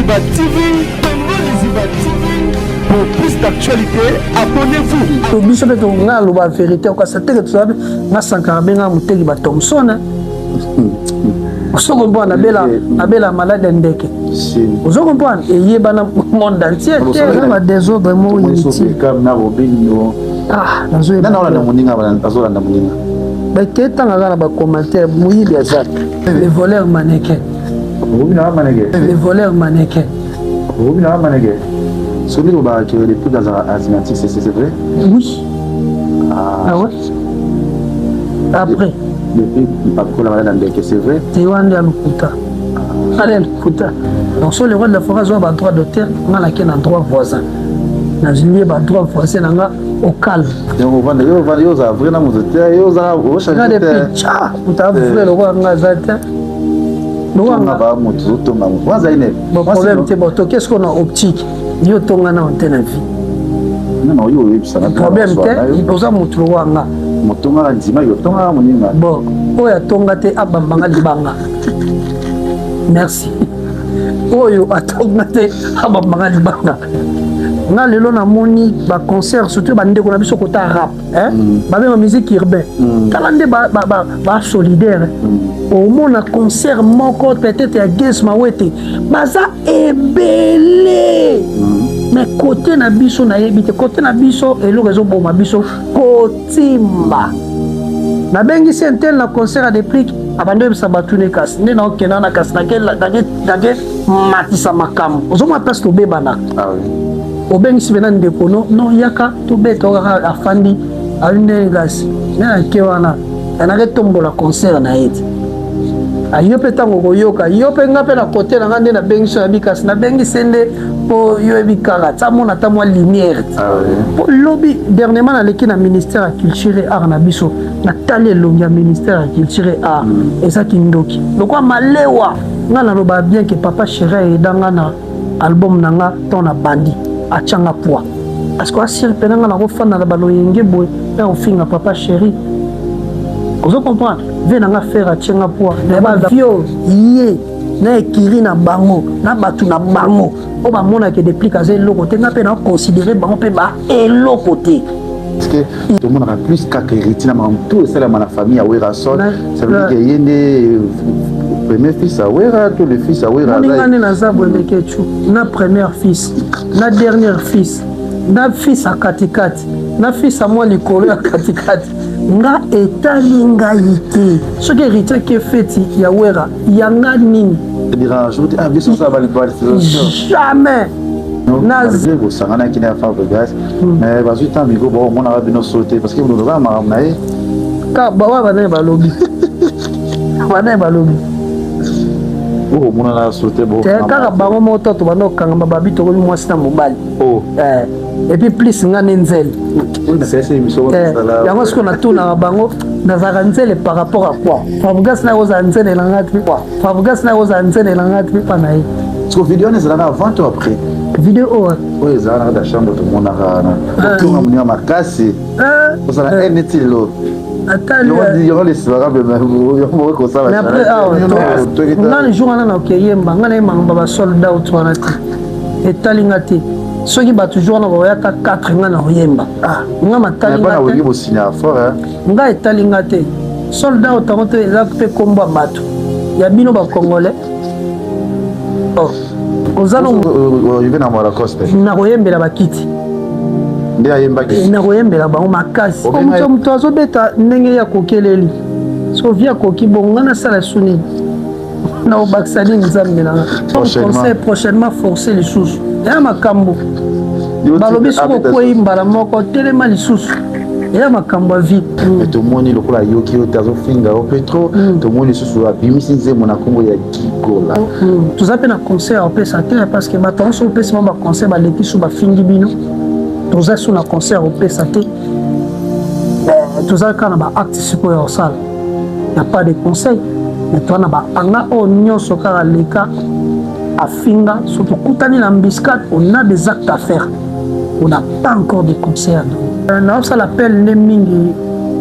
Liziba TV, Congo Liziba TV. Pour plus d'actualités, abonnez-vous. Biso mpe nga aloba vérité, okasa teke toza nga Sankara benga moteki ba Thomson. Ozo comprendre, abela abela malade ya ndeke. Ozo comprendre, eyebana monde entier te, eza ba désordre moko inutile. Ah, nazoyeba. Nana moninga azolanda moninga. Bake ntanga kaka na bacommentaire, moyibi aza le voleur mannequin. Le voleur mannequin. Soki lobaka ke depuis azalaka asthmatique, c'est vrai? Oui. Ah, ah ouais, après. Depuis akola malade ya ndeke, c'est vrai? Te, wana nde ya lokuta, wana ya lokuta. Donc so le roi de la forêt azwa badroit d'auteur, nga nake na droit voisin, nalie badroit voisin na nga au calme. Donc ovanda, yo ovanda, yo ozala vrai na moto te, yo ozala nga ochange te. Depuis tcha moto avrai lokola nga aza te. Tonga ba moto, ozotonga moto wazali ne. Bon, problème te. Bon, toke sikoyo na optique, yo tonga nano te na vie. Non, yo oyebisaka. Problème te, oza motu lokola nga. Motongaka ndima, yo otongaka moninga. Bon, oyo atonga te abambanga libanga. Merci. Oyo atonga te abambanga libanga. Nga lelo namoni baconcert, surtout bandeko na biso kota rap, hein? Babenga musique urbain. Tala nde basolidaire. Omona concert moko peut-être ya Ges Mawete, baza ebele. Mais côté na biso, nayebi te. Côté na biso, eloko ezoboma biso, kotimba. Nabengisi un tel na concert ya Deplique, abandi oyebisa bato ne kasi nde naokenda na kasi nake matisa makambo. Ozomona place tobebanaka. Ah oui. Obengisi mpena ndeko no no, yaka tobeta, kaka afandi ali ndenge kasi nde nake wana nake tombola concert na ye te. Ayo mpe ntango koyoka yo mpe nga mpe na kote na nga nde nabengisi yo, yabi kasi nabengisi nde mpo yo yebi kaka tia mona ata mwa lumière te. Ah oui. Po lobi dernièrement naleki na ministère ya culture et art na biso, natali elongi ya ministère ya culture et art, eza kindoki lokwa malewa. Nga naloba bien ke papa chéri ayeda nga na album na nga ntango na bandi, atianga poids parce que asiri mpena nga nakofanda na baloyenge boye mpe ofinga papa chéri. Ozo comprendre ve na nga frère atianga poids na bavio ye na ekiri na bango na bato na bango oyo bamonaka Deplique aza eloko te. Nga mpe naconsidere bango mpe ba eloko te. Parce que tomonaka plus kaka héritier na makambo tout esalama na famille ya Werason. Ça veut dire que ye nde premier fils ya Wera to le fils ya Wera? Moninga nde naza boye, Lekechu, na première fils, na dernière fils, na fils ya katikati, na fils ya mwa likolo ya katikati, nga etali ngai te. Soki héritier ke feti ya Wera, yanga nini? Dérange te? Ah, biso osala jamais. Malgré bosanganaki na Fabregas, mais bazwi temps miko baomonaka bino so te, parce que boza makambo na ye. Ka bawa banaye balobi, banaye balobi. Bokomonana so te. Te, kaka bango moko to tobanda kokangama, babi tokomi mwasi na mobali. Oh. Et puis plus nga nde nzele. Yango sikoyo natunaka bango, nazalaka nzele par rapport à quoi? Fabregas na kozala nzele na nga te, Fabregas na kozala nzele na nga te mpa na ye. Parce que vidéo wana ezalaka avant to après? Video oyo? Oyo ezalaka na kati ya chambre, tomonaka wana otonga moninga makasi, ozala e neti lelo. Yango lesilaka mpe kosala. Mais après awa nga le jour wana nakeyemba, nga nayembanga ba sold out wana te, etali nga te. Soki bato jour wana bakoyaka 4, nga na koyemba nga matali nga te. Bosinya fort. Nga etali nga te. Sold out yango te, eza mpe kombo ya bato ya bino bacongolais. Oh, oza oyibe na Lacoste. Nakoyembela bakiti. Nde ayembaki. Nakoyembela bango makasi. Moto moto azobeta ndenge ya kokeleli so vi akoki bongo, nga nasala su nini? Na obakisa nini? Nzambe nanga. Conseil prochainement, forcé lisusu eya makambo balobi, soki okwei mbala moko, telema lisusu, eya makambo ya vie. Tomoni lokola ayoki yo te, azofinga yo mpe trop. Tomoni lisusu abimisi nzembo na nkombo ya Gigola. Toza mpe na conseil ya kopesa te, parce que bato yango so opesi bango baconseil, baleki so bafingi bino. Toza so na conseil ya kopesa te, toza kaka na baacte sikoyo ya kosala, ya pas de conseil. Mais toza na baanga oyo nyonso kaka leka afinga, so tokutani na embuscade, on a des actes à faire, on n'a pas encore de conseil à donner. Naosala appel nde mingi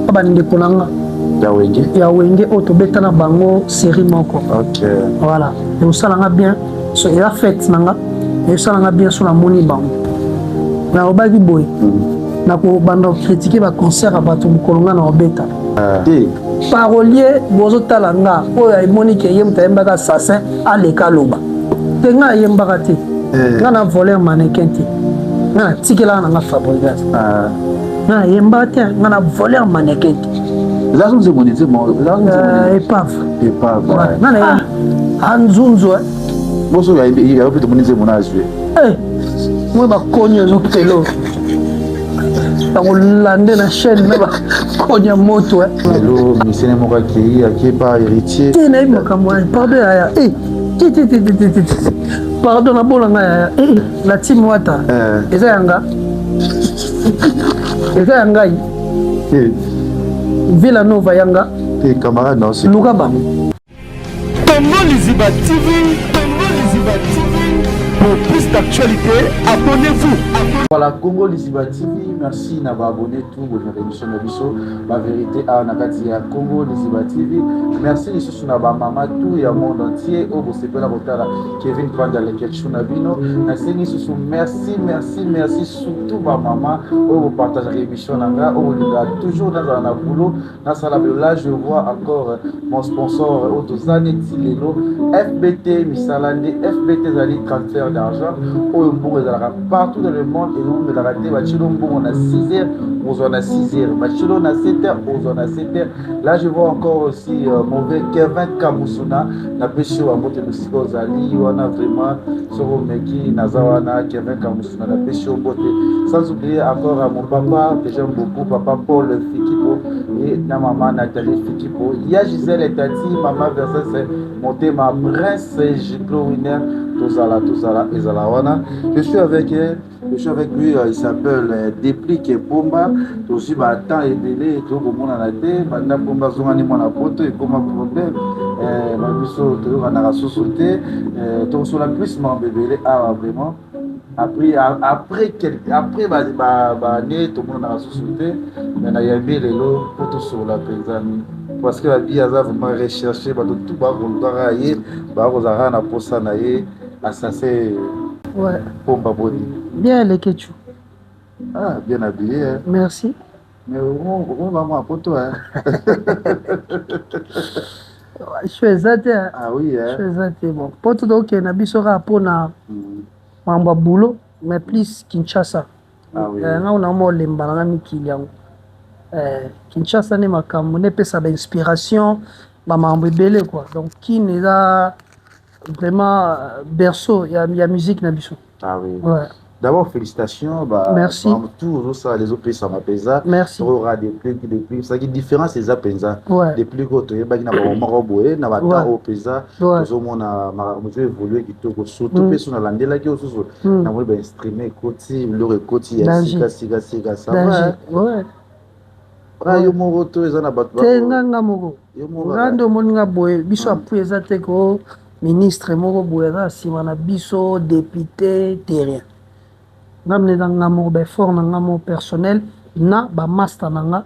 pa bandeko na nga ya Wenge. Ya Wenge oyo tobeta na bango série moko. Voilà, ekosalanga bien. So eza fête na nga, esala nga bien so namoni bango. Nalobaki boye, nakobanda kocritiquer baconcert ya bato mokolo nga na obeta. Parolier bozotala nga, oyo emoni ke ye moto ayembaka Assassin, aleka aloba te. Nga ayembaka te, nga na voleur mannequin te, nga natikelaka na nga Fabregas. Nga nayembaka te, nga na voleur mannequin te. Eza so nzembo, nzembo? Épave. Épave. Nga na anzunzu. Boso yayo mpe tomoni nzembo na azwi. Moi bakoni ozokelo bakolande na chaîne na bakoni ya moto. Lelo misene moko akei, akepa Héritier. Te, nayebi makambo wana. Pardon yaya, te te te te te te, pardon, nabolanga yaya. La team Wata eza yanga, eza ya ngai. Villa Nova yanga. Te, camarade na luka bango. Congo Liziba TV, Congo Liziba TV. Pour plus d'actualités, abonnez-vous. Voilà, Congo Liziba TV, merci na ba abonné tout bolingaka émission na biso, ba vérité awa na kati ya Congo Liziba TV. Merci lisusu na ba mama tout ya monde entier oyo bosepela kotala Kevin Panda Leketchou na bino. Nasengi lisusu merci, merci, merci, surtout ba mama oyo bopartageaka émission na nga, oyo bolingaka toujours nazala na boulot, nasala belo. Là je vois encore mon sponsor oyo toza neti lelo, FBT misala nde. FBT ezali transfert d'argent oyo mbongo ezalaka partout dans le monde, ezomelaka te. Batielo mbongo na 6 heures, ozwa na 6 heures, batielo na 7 heures, ozwa na 7 heures. Là je vois encore aussi mauvais Kevin Kamusuna, napesi yo bambote bisika ozali wana. Vraiment, soki omeki, naza wana. Kevin Kamusuna, napesi yo mbote. Sans oublier encore à mon papa que j'aime beaucoup, papa Paul Fikipo et na mama Nathalie Fikipo, ya Gisèle Etati, mama Verses Motema, Prince Giclo Winner. Tozala, tozala, ezala wana. Je suis avec lui, il s'appelle Déplique Pomba. Tozwi batemps ebele tokomonana te. Banda Pomba azongani mwana poto, ekoma problème babiso toyokanaka susu te. Tokosola plus makambo ebele awa. Vraiment, après bane tomonanaka susu te, mais nayambi lelo mpo tosola mpenza, parce que babi aza vraiment recherché. Bato tu bakolukaka ye, bakozala kaka na posa na ye. Assassin. Ouais. Pomba, boni? Bien, Leketchou. Ah, bien habillé, hein. Merci. Mais on va moi pour toi, hein. Je eza te. Ah oui, hein. Je eza te. Bon, po tokende na biso kaka mpona makambo ya boulot, mais plus Kinshasa. Ah oui. Nga una mo olemba nanga mikili yango. Kinshasa nde makambo, nde epesa bainspiration, bamakambo ebele quoi. Donc Kin eza vraiment berceau ya musique na biso. Ah oui. Ouais. D'abord, félicitations. Bah, Merci. Bah, tout ça, les autres pays, ça m'a pesé. Merci. Aura des plus, des plus. Ça qui différence, c'est ça, penza. Des plus que tu es, na ba moko boye, na ba ta o pesa. Tozomona makambo évoluer kitoko, surtout pe so nalandelaki osusu, namoni ba instrument ekoti, biloko ekoti ya sika sika sika, ça va. Ouais. Yo moko to eza na bato? Te, nga moko. Nga nde omoni nga boye, biso appui eza te ko ministre moko boye aza na nsima na biso, député te, rien. Nga mna eza nga moko, baeffort na nga moko personnel na bamaster na nga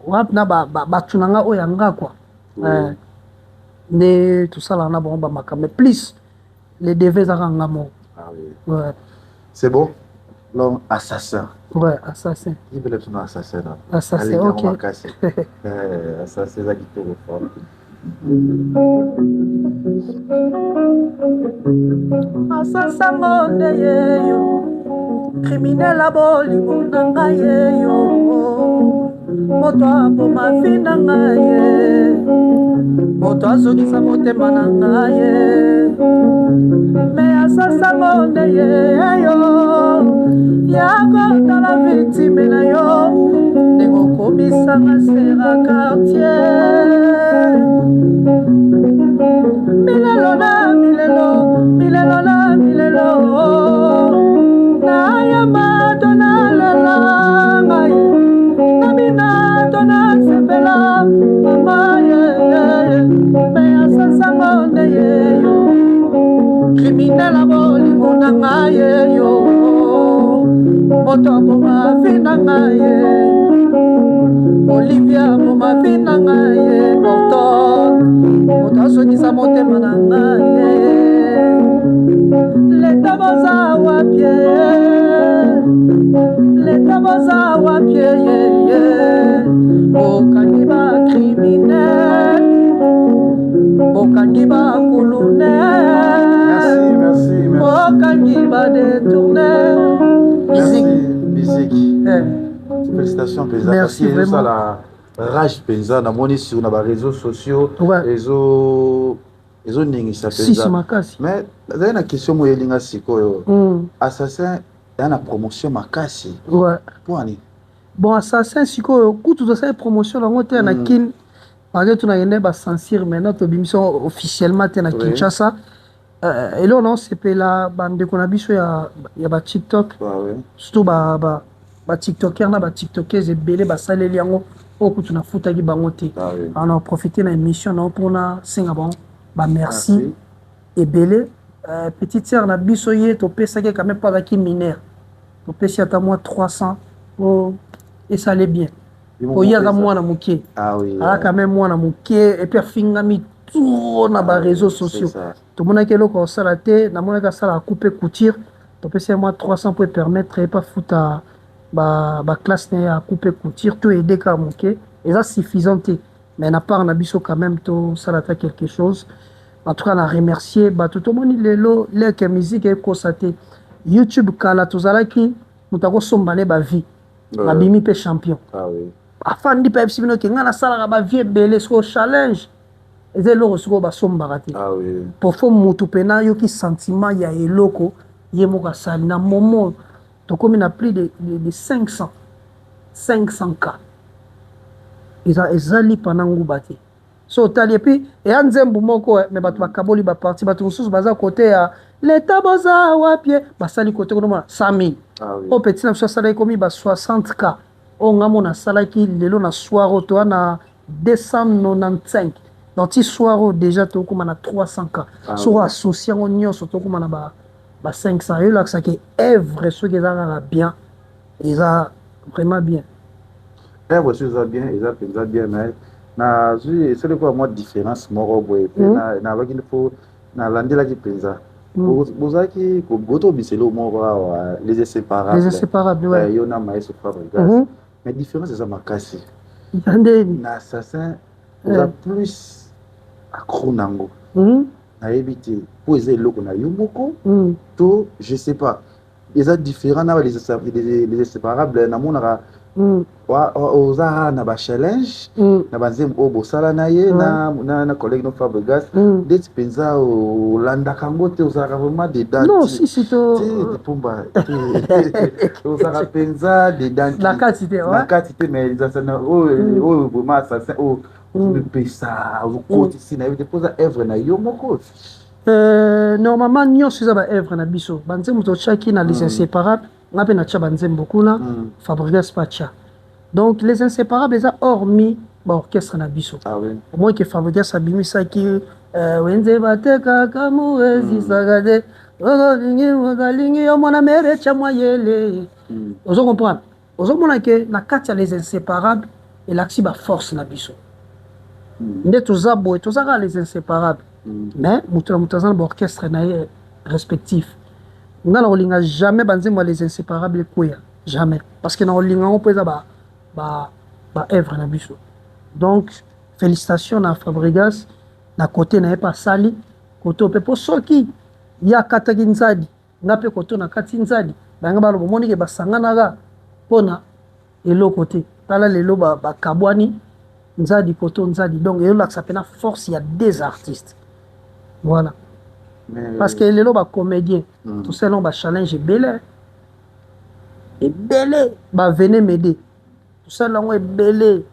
wapi, na bato na nga oyo ya nga quoi, nde tosalaka na bango bamakambo, mais plus le DV ezaka nga moko. Ah oui. Ouais. C'est bon, l'homme Assassin. Ouais, Assassin. Yebela biso na Assassin na. Assassin, ok. Makasi. Assassin eza kitoko fort. Asasango nde yeyo, criminel ya bolingo na ngai yeyo, moto aboma vie na ngai ye, moto azongisa motema na ngai ye. Me asasango nde yeyo, ya kotala victime na yo, ndenge okomisanga sera quartier. Milelo na milelo, milelo na milelo, nayamba to nalela ngai, nabina to nasepela, mama ye. Me asasango nde yeyo, criminel ya bolingo na ngai yeyo, moto aboma vie na ngai ye, Olivia aboma vie na ngai ye, Norton, moto azongisa motema na ngai ye. Boza wapi? Leta boza wapi? Bokangi ba criminel, bokangi ba kulunel, Merci, merci, merci. Bokangi ba détourné. Merci, Musique. Musique. Eh. Félicitations, mpenza. Merci, Parce que vraiment. ezosala rage mpenza, namoni sur na baréseaux sociaux. Ezoningisa Sisi mpenza. Makasi. Mais nazali na question moyo elinga sikoyo. Assassin eya na promotion makasi. Mpo ani? Bon, Assassin sikoyo kutu tosali promotion yango te na Kine, malgré tout nakende bacensure. Maintenant tobimisi yango officiellement te na Kinshasa. Eloko na osepela, bandeko na biso ya baTikTok, surtout batiktoker na batiktokese ebele basaleli yango oyo kutu nafutaki bango te. Alors na profite na émission na yo mpona senga bango bamerci Merci. ebele. Petite sœur na biso, ye topesaki quand même mpo azalaki mineur, topesi ata mwa 300 po esale bien, po ye aza mwana moke. Aza quand même mwana moke et puis afingami trop na baréseaux C'est sociaux. ça. Tomonaki eloko akosala te, namonaki asalaka coupe couture, topesi ye mwa 300 po epermettre ye pa futa baclasse na ye ya coupe couture. To aide kaka moke, eza suffisant te, mais na part na biso quand même tosala ata quelque chose. En tout cas na remercier bato. Tomoni lelo leke musique ekosa te. YouTube kala tozalaki moto akosomba ne bavues, babimi mpe champion. Afandi mpe ayebisi bino ke ngai nasalaka bavues ebele. Sikoyo challenge eza eloko sikoyo basombaka te. Po fo motu mpena ayoki sentiment ya eloko ye moko asali. Na momo tokomi na plus de 500 500 k, eza ezali pana nguba te. So otali, et puis eya nzembo moko, mais bato bakaboli baparti. Bato mosusu baza kote ya leta boza wapi, basali kote konomona 100 000. Oyo petit na biso asalaki komi ba 60 k. Oyo nga mona asalaki lelo na soir oyo, toza na 295. Donc ti soir oyo déjà tokóma na 300 k. Soko associe yango nyonso, tokóma na ba 500. Eyolakisaki œuvre soki eza kaka bien, eza vraiment bien. Œuvre soki eza bien, eza mpenza bien, mais nazwi esali koya mwa différence moko boye mpe nalobaki mpo nalandelaki mpenza. Bozalaki botobisa eloko moko awa, Les Inséparables. Les Inséparables, ouais. Yo na maestro Fabregas. Mais différence eza makasi. Eza ndeni? Na Assassin oza plus accro nango. Nayebi te mpo eza eloko na yo moko to je sais pas, eza différent na Les Inséparables. Namonaka oza na bachallenge na banzembo oyo bosala na ye na collègue no Fabregas. Ndeti mpenza olandaka yango te, ozalaka vraiment dedans. Non, si si, to te pumba te, ozalaka mpenza dedans. Na kati te. Na kati te, mais oyo oyo vraiment Assassin oyo ozomipesa, ozokotisi, nayebi te mpo eza œuvre na yo moko. Normalement nyonso eza baœuvre na biso. Banzembo totiaki na Les Inséparables, nga mpe natya banzembo kuna, Fabregas mpe atya. Donc Les Inséparables eza hormis baorchestre na biso. Au moins ke Fabregas abimisaki wenze batekaka moezisaka te, olingi olingi yo mwana mere tya mwa yele. Ozo comprendre, ozomona ke na kati ya Les Inséparables elakisi baforce na biso. Nde toza boye, toza kaka Les Inséparables, mais moto na moto aza na baorchestre na ye respectif. Nga na kolinga jamais banzembo ya Les Inséparables ekweya, jamais, parce que na kolinga yango mpo eza ba œuvre na biso. Donc félicitation na Fabregas na kote na ye mpe asali kote oyo mpe, mpo soki ye akataki nzadi, nga mpe kote oyo nakati nzadi, bango baloba omonike basanganaka mpona eloko te. Tala lelo bakabwani, nzadi koto nzadi. Donc eyolakisa mpena force ya des artistes, voilà. Parce que lelo bacomédien tosala yango bachallenge ebele ebele, bavene mede tosala yango ebele.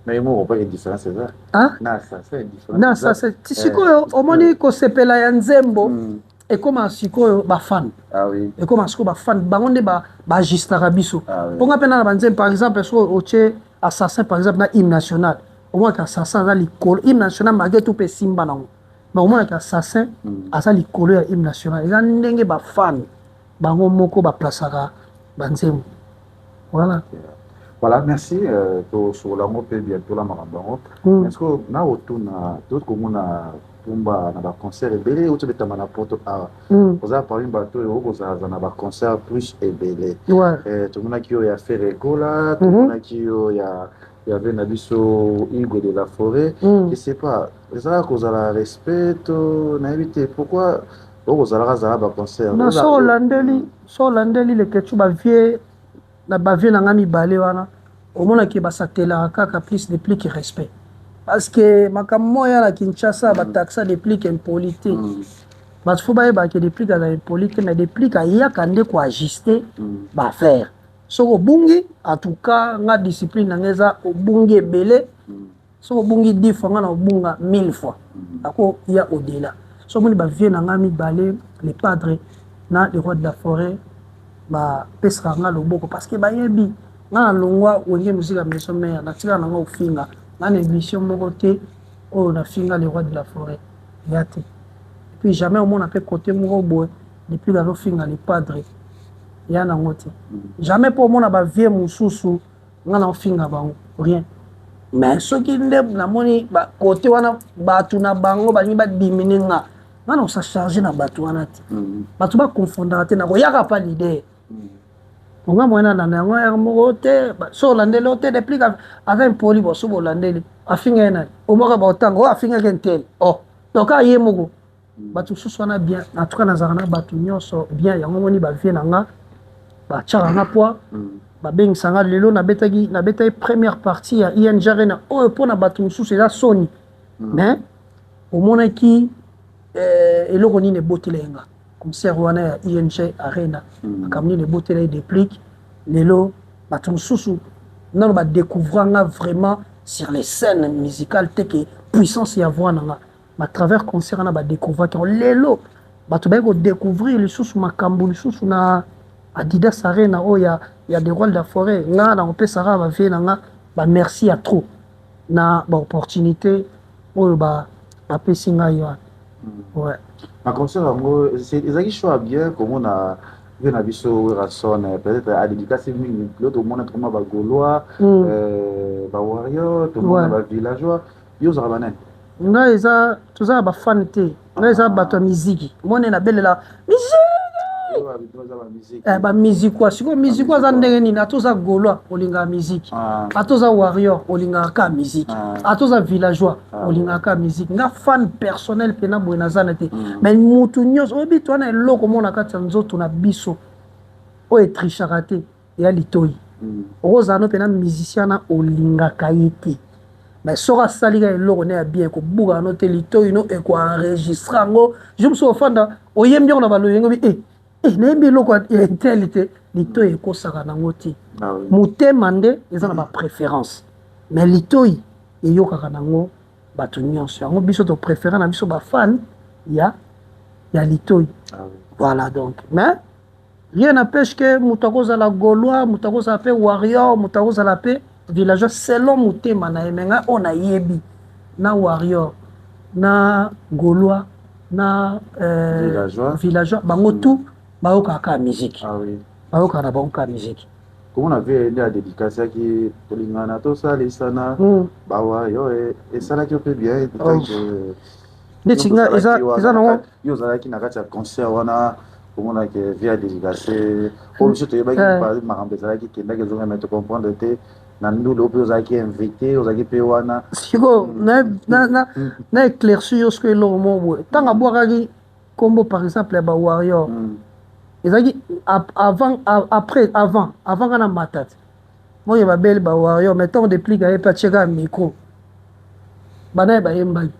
Mais moko mpe différence eza. Hein? Na Assassin différence. Na Assassin ti sikoyo omoni kosepela ya nzembo ekóma sikoyo bafan. Ekóma sikoyo bafan, bango nde baajustaka biso. Mponga mpe na banzembo, par exemple soki otie Assassin par exemple na Hymne national, omonaka Assassin aza likolo. Hymne national malgré tout mpe esimba nango, mais omonaka Assassin aza likolo ya Hymne national. Eza ndenge bafan bango moko baplasaka banzembo, voilà. Voilà, merci. Tosolola yango mpe bientôt la makambo yango. Est ce que na otuna tokomona Pumba na baconcert ebele outi obetama na Poto awa. Oza parmi bato oyo okozalaza na baconcert plus ebele. Tomonaki oyo ya Ferre Gola, tomonaki oyo ya ve na biso Hugo de la Forêt. Je sais pas, ezalaka kozala respect to nayebi te pourquoi okozalaka zala baconcert. Na so olandeli Leketchu, bavieux na bavieux na nga mibale wana, omonaki basatelaka kaka plus Deplick respect, parce que makambo moko ya na Kinshasa, bataxa Deplick impoli te. Bato faut bayebaka Deplick aza impoli te, mais Deplick ayaka nde koajuste baaffaire. Soki obungi, en tout cas nga discipline na nga eza obungi ebele. Soki obungi 10 fois, nga na obunga 1000 fois, akoya au-delà. So omoni bavieux na nga mibale, le Padre na le Roi de la Forêt, bapesaka nga loboko parce que bayebi nga na longwa Wenge Musica Maison Mère, natikala nanga kofinga nga na émission moko te oyo nafinga le Roi de la Forêt ya te. Puis jamais omona mpe côté moko boye depuis nazofinga le Padre ya nango te, jamais mpo omona bavieux mosusu nga na ofinga bango, rien. Mais soki nde namoni côté wana bato na bango balingi badiminuer nga, nga na kosa charge na bato wana te. Bato bakonfondaka te, nakoyaka pa leader onga moye nalanda yango ere moko te. So olandeli o te, Deplick aza impoli. Bo so bolandeli afinga ye nani, omoko baotanga oyo afingaki ntel o donc ye moko bato mosusu wana bien. En tout cas nazalaka na bato nyonso bien. Yango moni bavieux na nga batiaka nga poids, babengisa nga. Lelo nabetaki première partie ya ING Arena oyo mpona bato mosusu eza soni, mais omonaki eloko nini ebotela ye nga concert wana ya ING Arena, makambo nini ebotela ye Deplick. Lelo bato mosusu nano badécouvrir nga vraiment sur les scènes musicales te, ke puissance ya voix na nga à travers concert wana badécouvraki yango. Lelo bato baye kodécouvrir lisusu makambo lisusu na Adidas Arena oyo ya de Roi de la Forêt. Nga na kopesaka bavieux na nga bamerci ya trop na baopportunité oyo bapesi ngai wana, ouais. Na concert yango ezalaki choix bien komona vieux na biso Werrason, peut-être adédicace mingi. Lelo tomona, tokoma bagaulois, bawarrior, tomona bavillageois. Yo ozalaka banani? Ngai eza toza na bafan te, ngai eza bato ya miziki. Mone nabelela miziki, bamizikwa. Sikoyo mizikwa aza ndenge nini? Ata oza gaulois, olingaka miziki. Ata oza warrior, olingaka ka miziki. Ata oza villageois, olingaka ka miziki. Nga fan personnel mpena boye naza na te, mais mutu nyonso oyebi to wana eloko moko na kati ya nzoto na biso oyo etrichaka te, eya litoi. Okozala no mpena musicien na olingaka ye te, mais soki asali ka eloko ne ya bien, ekobukaka no te, litoi no ekoenregistre yango. Jour mosusu ofanda, oyembi yango na baloyengo bi nayembi eloko ya tel te. Litoi ekosaka nango te. Motema nde eza na bapréférence, mais litoi eyokaka nango bato nyonso. Yango biso topréféré na biso bafan ya litoi. Voilà, donc, mais rien n'empêche que moto akozala gaulois, moto akozala mpe warrior, moto akozala mpe villageois selon motema na ye. Me ngai oyo nayebi na warrior, na gaulois, na villageois, villageois, bango tout bayokaka kaka musique. Bayokaka na bango kaka musique. Komona vieux nde adédicasiaki tolingana, tosalisana, bawayo, esalaki yo mpe bien? Neti nga eza nango. Yo ozalaki na kati ya concert wana, komonaki vieux adédicace oyo biso toyebaki makambo ezalaki kendaki ezonga, mais tocomprendre te na ndulu oyo mpe ozalaki invité, ozalaki mpe wana. Sikoyo na éclairci yo sikoyo eloko moko boye. Ntango abwakaki nkombo par exemple ya bawarrior, ezalaki avant, après, avant nga na mata te. Moyo babeli bawarrior, mais ntango Deplick aye mpe atie kaka micro, bana ye bayembaki,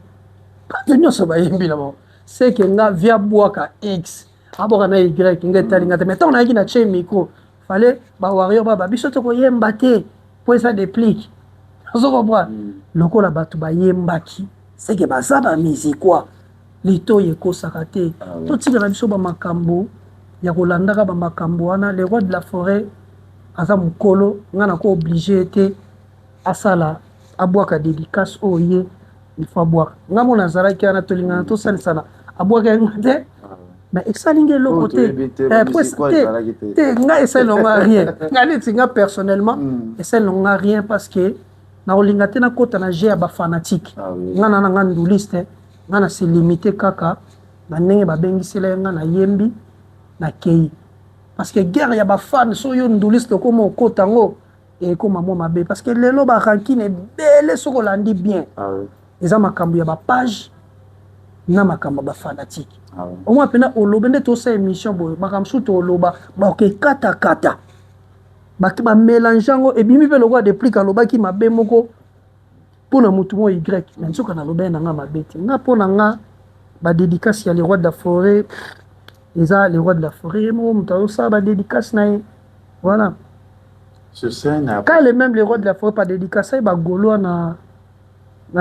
bato nyonso bayembi na bango. Seke nga vieux abwaka x, abwaka na y, nga etali nga te. Mais ntango nayaki na tie micro, fallait bawarrior baba biso tokoyemba te po eza Deplick. Ozo comprendre? Lokola bato bayembaki, seke baza bamizikwa, litoi ekosaka te. Totikala biso bamakambo ya kolandaka bamakambo wana. Le Roi de la Forêt aza mokolo, nga nako oblige te asala abwaka dédicace oyo ye il faut abwaka. Nga mo nazalaki wana, tolingana, tosalisana, abwaka yango te, mais esali nga eloko te. Te, nga esali nanga rien. Nga neti nga personnellement esali nanga rien, parce que nakolinga te nakɔta na jeu ya bafanatique. Nga na nanga nduliste. Nga na se limite kaka na ndenge babengisela ye nga, nayembi, nakei, parce que guerre ya bafan, so yo nduliste okoma okota yango, ekoma mwa mabe, parce que lelo barancune ebele, soki olandi bien, Ah oui. eza makambo ya bapage na makambo ya bafanatike. Ah oui. Omwa mpena olobi nde tosala émission boye, makambo mosusu toloba, bakekatakata, bato bamélange yango, ebimi mpe lokola Deplick alobaki mabe moko mpona motu moko y, mais nzoka nalobai na nga mabe te. Nga, mpo na nga, badédicace ya le roi de la forêt eza le roi de la forêt ye moko moto azosala badédicace na ye, voilà. Sur scène Quand le même le roi de la forêt badédicace ye bagaulois na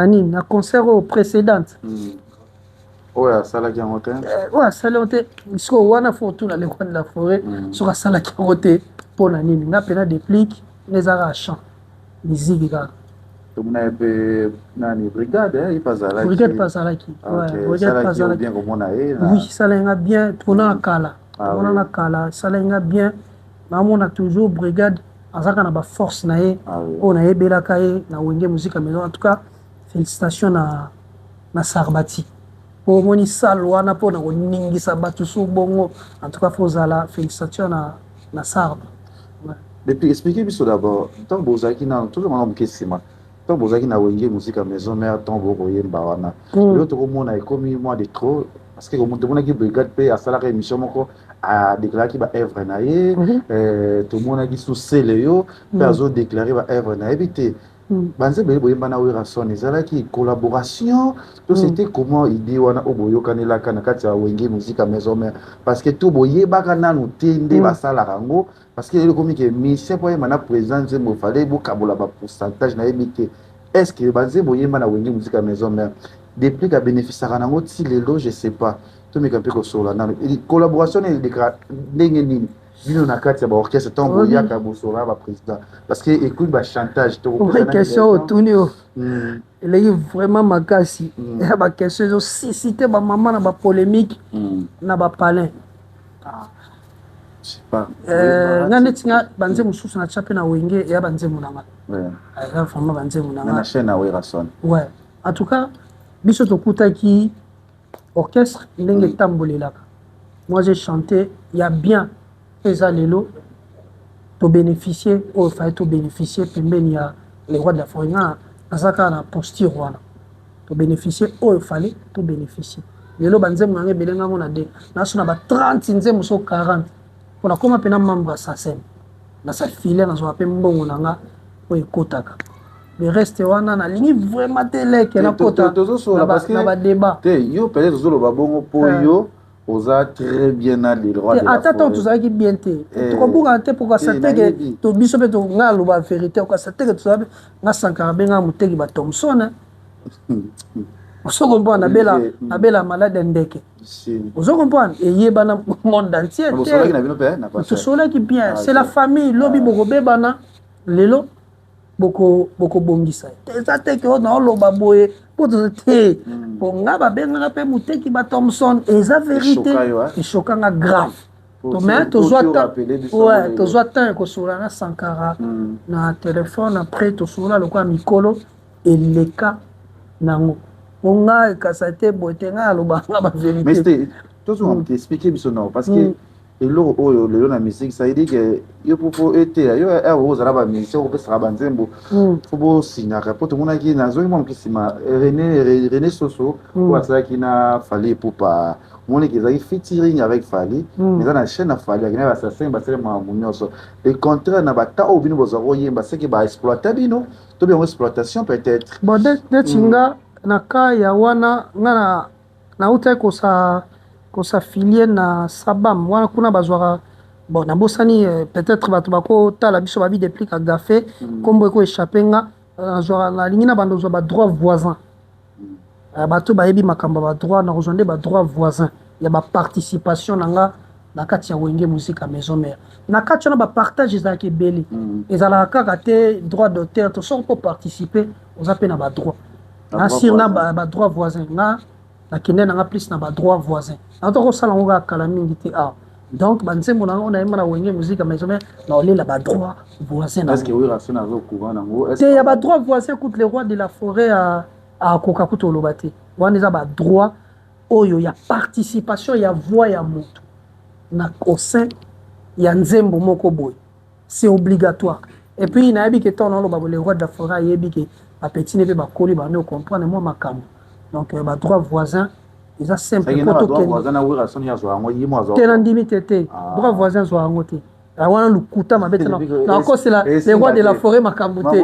nini, na concert oyo précédente. Oyo asalaki yango te. Oyo asali yango te. Sikoyo wana fo otuna le roi de la forêt soki asalaki yango te mpo na nini. Nga mpena Deplick, nga eza kaka chant, musique kaka. Tomona ye mpe nani, brigade, ye mpe azalaki. Brigade mpe azalaki. Brigade mpe azalaki. Bien komona ye. Oui, esalaki nga bien mpona na kala. Tomona na kala, esalaki nga bien. Naomona toujours brigade azalaka na baforce na ye oyo nayebelaka ye na Wenge Musica Maison. En tout cas, félicitation na Sarbati, po omoni salle wana mpona koningisa bato so bongo. En tout cas, fo ozala, félicitation na Sarba. Depuis, expliquez biso d'abord, ntango bozalaki nano, tozongana moke nsima, ntango bozalaki na Wenge Musica Maison Mère, ntango bokoyemba wana, lelo tokomona ekomi mwa de trop, parce que tomonaki brigade mpe asalaka émission moko, adéclaraki baœuvre na ye. Tomonaki susele yo mpe azodéclare baœuvre na yebi te. Banzembo ebele boyemba na Werrason, ezalaki collaboration to c'était comment, idée wana oyo boyokanelaka na kati ya Wenge Musica Maison Mère? Parce que to boyebaka nanu te nde basalaka yango, parce que ekomi ke musicien mpo ayemba na président nzembo, fallait bokabola bapourcentage. Nayebi te, est ce que banzembo oyemba na Wenge Musica Maison Mère, Deplick abénéficiaka nango ti lelo? Je sais pas, tomeka mpe kosolola nano collaboration elekaka ndenge nini bino na kati ya baorchestre, ntango boyaka bosolola baprésident, parce que ekomi bachantage. Question otuni o eleki vraiment makasi ya baquestion, ezosuscite bamama na bapolémique na bapalin. Nga neti nga, banzembo mosusu natya mpe na Wenge, eya banzembo na nga, eza vraiment banzembo na nga. Chaîne na Werrason. Ouais, en tout cas biso tokutaki orchestre ndenge etambolelaka. Moi, j'ai chanté ya bien, eza lelo tobénéficie oyo fallait tobénéficie pembeni ya le roi de la forêt. Nga naza kaka na posture wana, tobénéficie oyo fallait tobénéficie. Lelo banzembo nanga ebele, ngango na de naso na ba 30 nzembo, so 40, mpo nakóma mpena membre ya SACEM, nasa file, nazwaka mpe mbongo na nga oyo ekotaka. Le reste wana nalingi vraiment te leke nakota na badébat. Te, yo peut-être ozoloba bongo mpo yo oza très bien na le roi. Ata ntango tozalaki bien te, tokobungana te, pokasa teke to biso mpe nga aloba vérité, okasa teke tozala. Nga Sankara abenga moteki ba Thomson, ozo comprendre? Nabela, nabela malade ya ndeke, ozo comprendre? Eyebana monde entier te, tosolaki bien, c'est la famille. Lobi bokobebana, lelo bokobongisa. Eza te ke oyo naoloba boye mpo toza te, po nga babengaka mpe moteki ba Thomson, eza vérité, eshokanga grave. Mais tozwa temps ya kosolola na Sankara na telefone. Après tosolola lokola mikolo, eleka nango, po nga ekasa te boye te, ngai alobanga bavérité. Tozonga moke, explique biso nao, parce que eloko oyo lelo na musique, ça veut dire que yo po eteya yo ere ozala bamusicien, okopesaka banzembo, fo bosignaka, mpo tomonaki, nazongi mwa moke nsima, René Soso oyo asalaki na Fally Ipupa, omoniki ezalaki featuring avec Fally, eza na chaîne na Fally, akendaki baSACEM, basali makambo nyonso. Le contraire na bata oyo bino bozwa koyemba, seke baexploita bino to biango exploitation peut-être. Bon, neti nga na ka ya wana, nga nautaki kos'affilier na SABAM wana, kuna bazwaka, bon, nabosani, peut-être bato bakotala biso babi Deplick agafe, nkombo eko échappe nga. Nazwaka, nalingi na bando ozwa badroit voisin. Bato bayebi makambo ya badroit, nakozwa nde badroit voisin ya baparticipation na nga na kati ya Wenge Musica Maison Mère. Na kati wana bapartage ezalaka ebele, ezalaka kaka te droit d'auteur to soki mpo participer, oza mpe na badroit nasir na badroit voisin. Nga nakende nanga plus na badroit voisin, nauta kosala yango kaka kala mingi te awa. Donc banzembo na ngo nayemba na Wenge Musica Maison Mère, naolela badroit voisin te ya badroit voisin. Écoute, le roi de la forêt. Akoka kutu oloba te. Wana eza badroit oyo ya participation ya voix ya motu na au sein ya nzembo moko boye, c'est obligatoire. Et puis nayebi ke ntango naoloba bo, le roi de la forêt ayebi ke bapetits ne mpe bakoli, bandi ocomprendre mwa makambo. Donc badroit voisin eza simple. Te, na ndimi te te. Droit voisin azwa yango te. Wana lokuta mabe te. Nakosela le roi de la forêt makambo te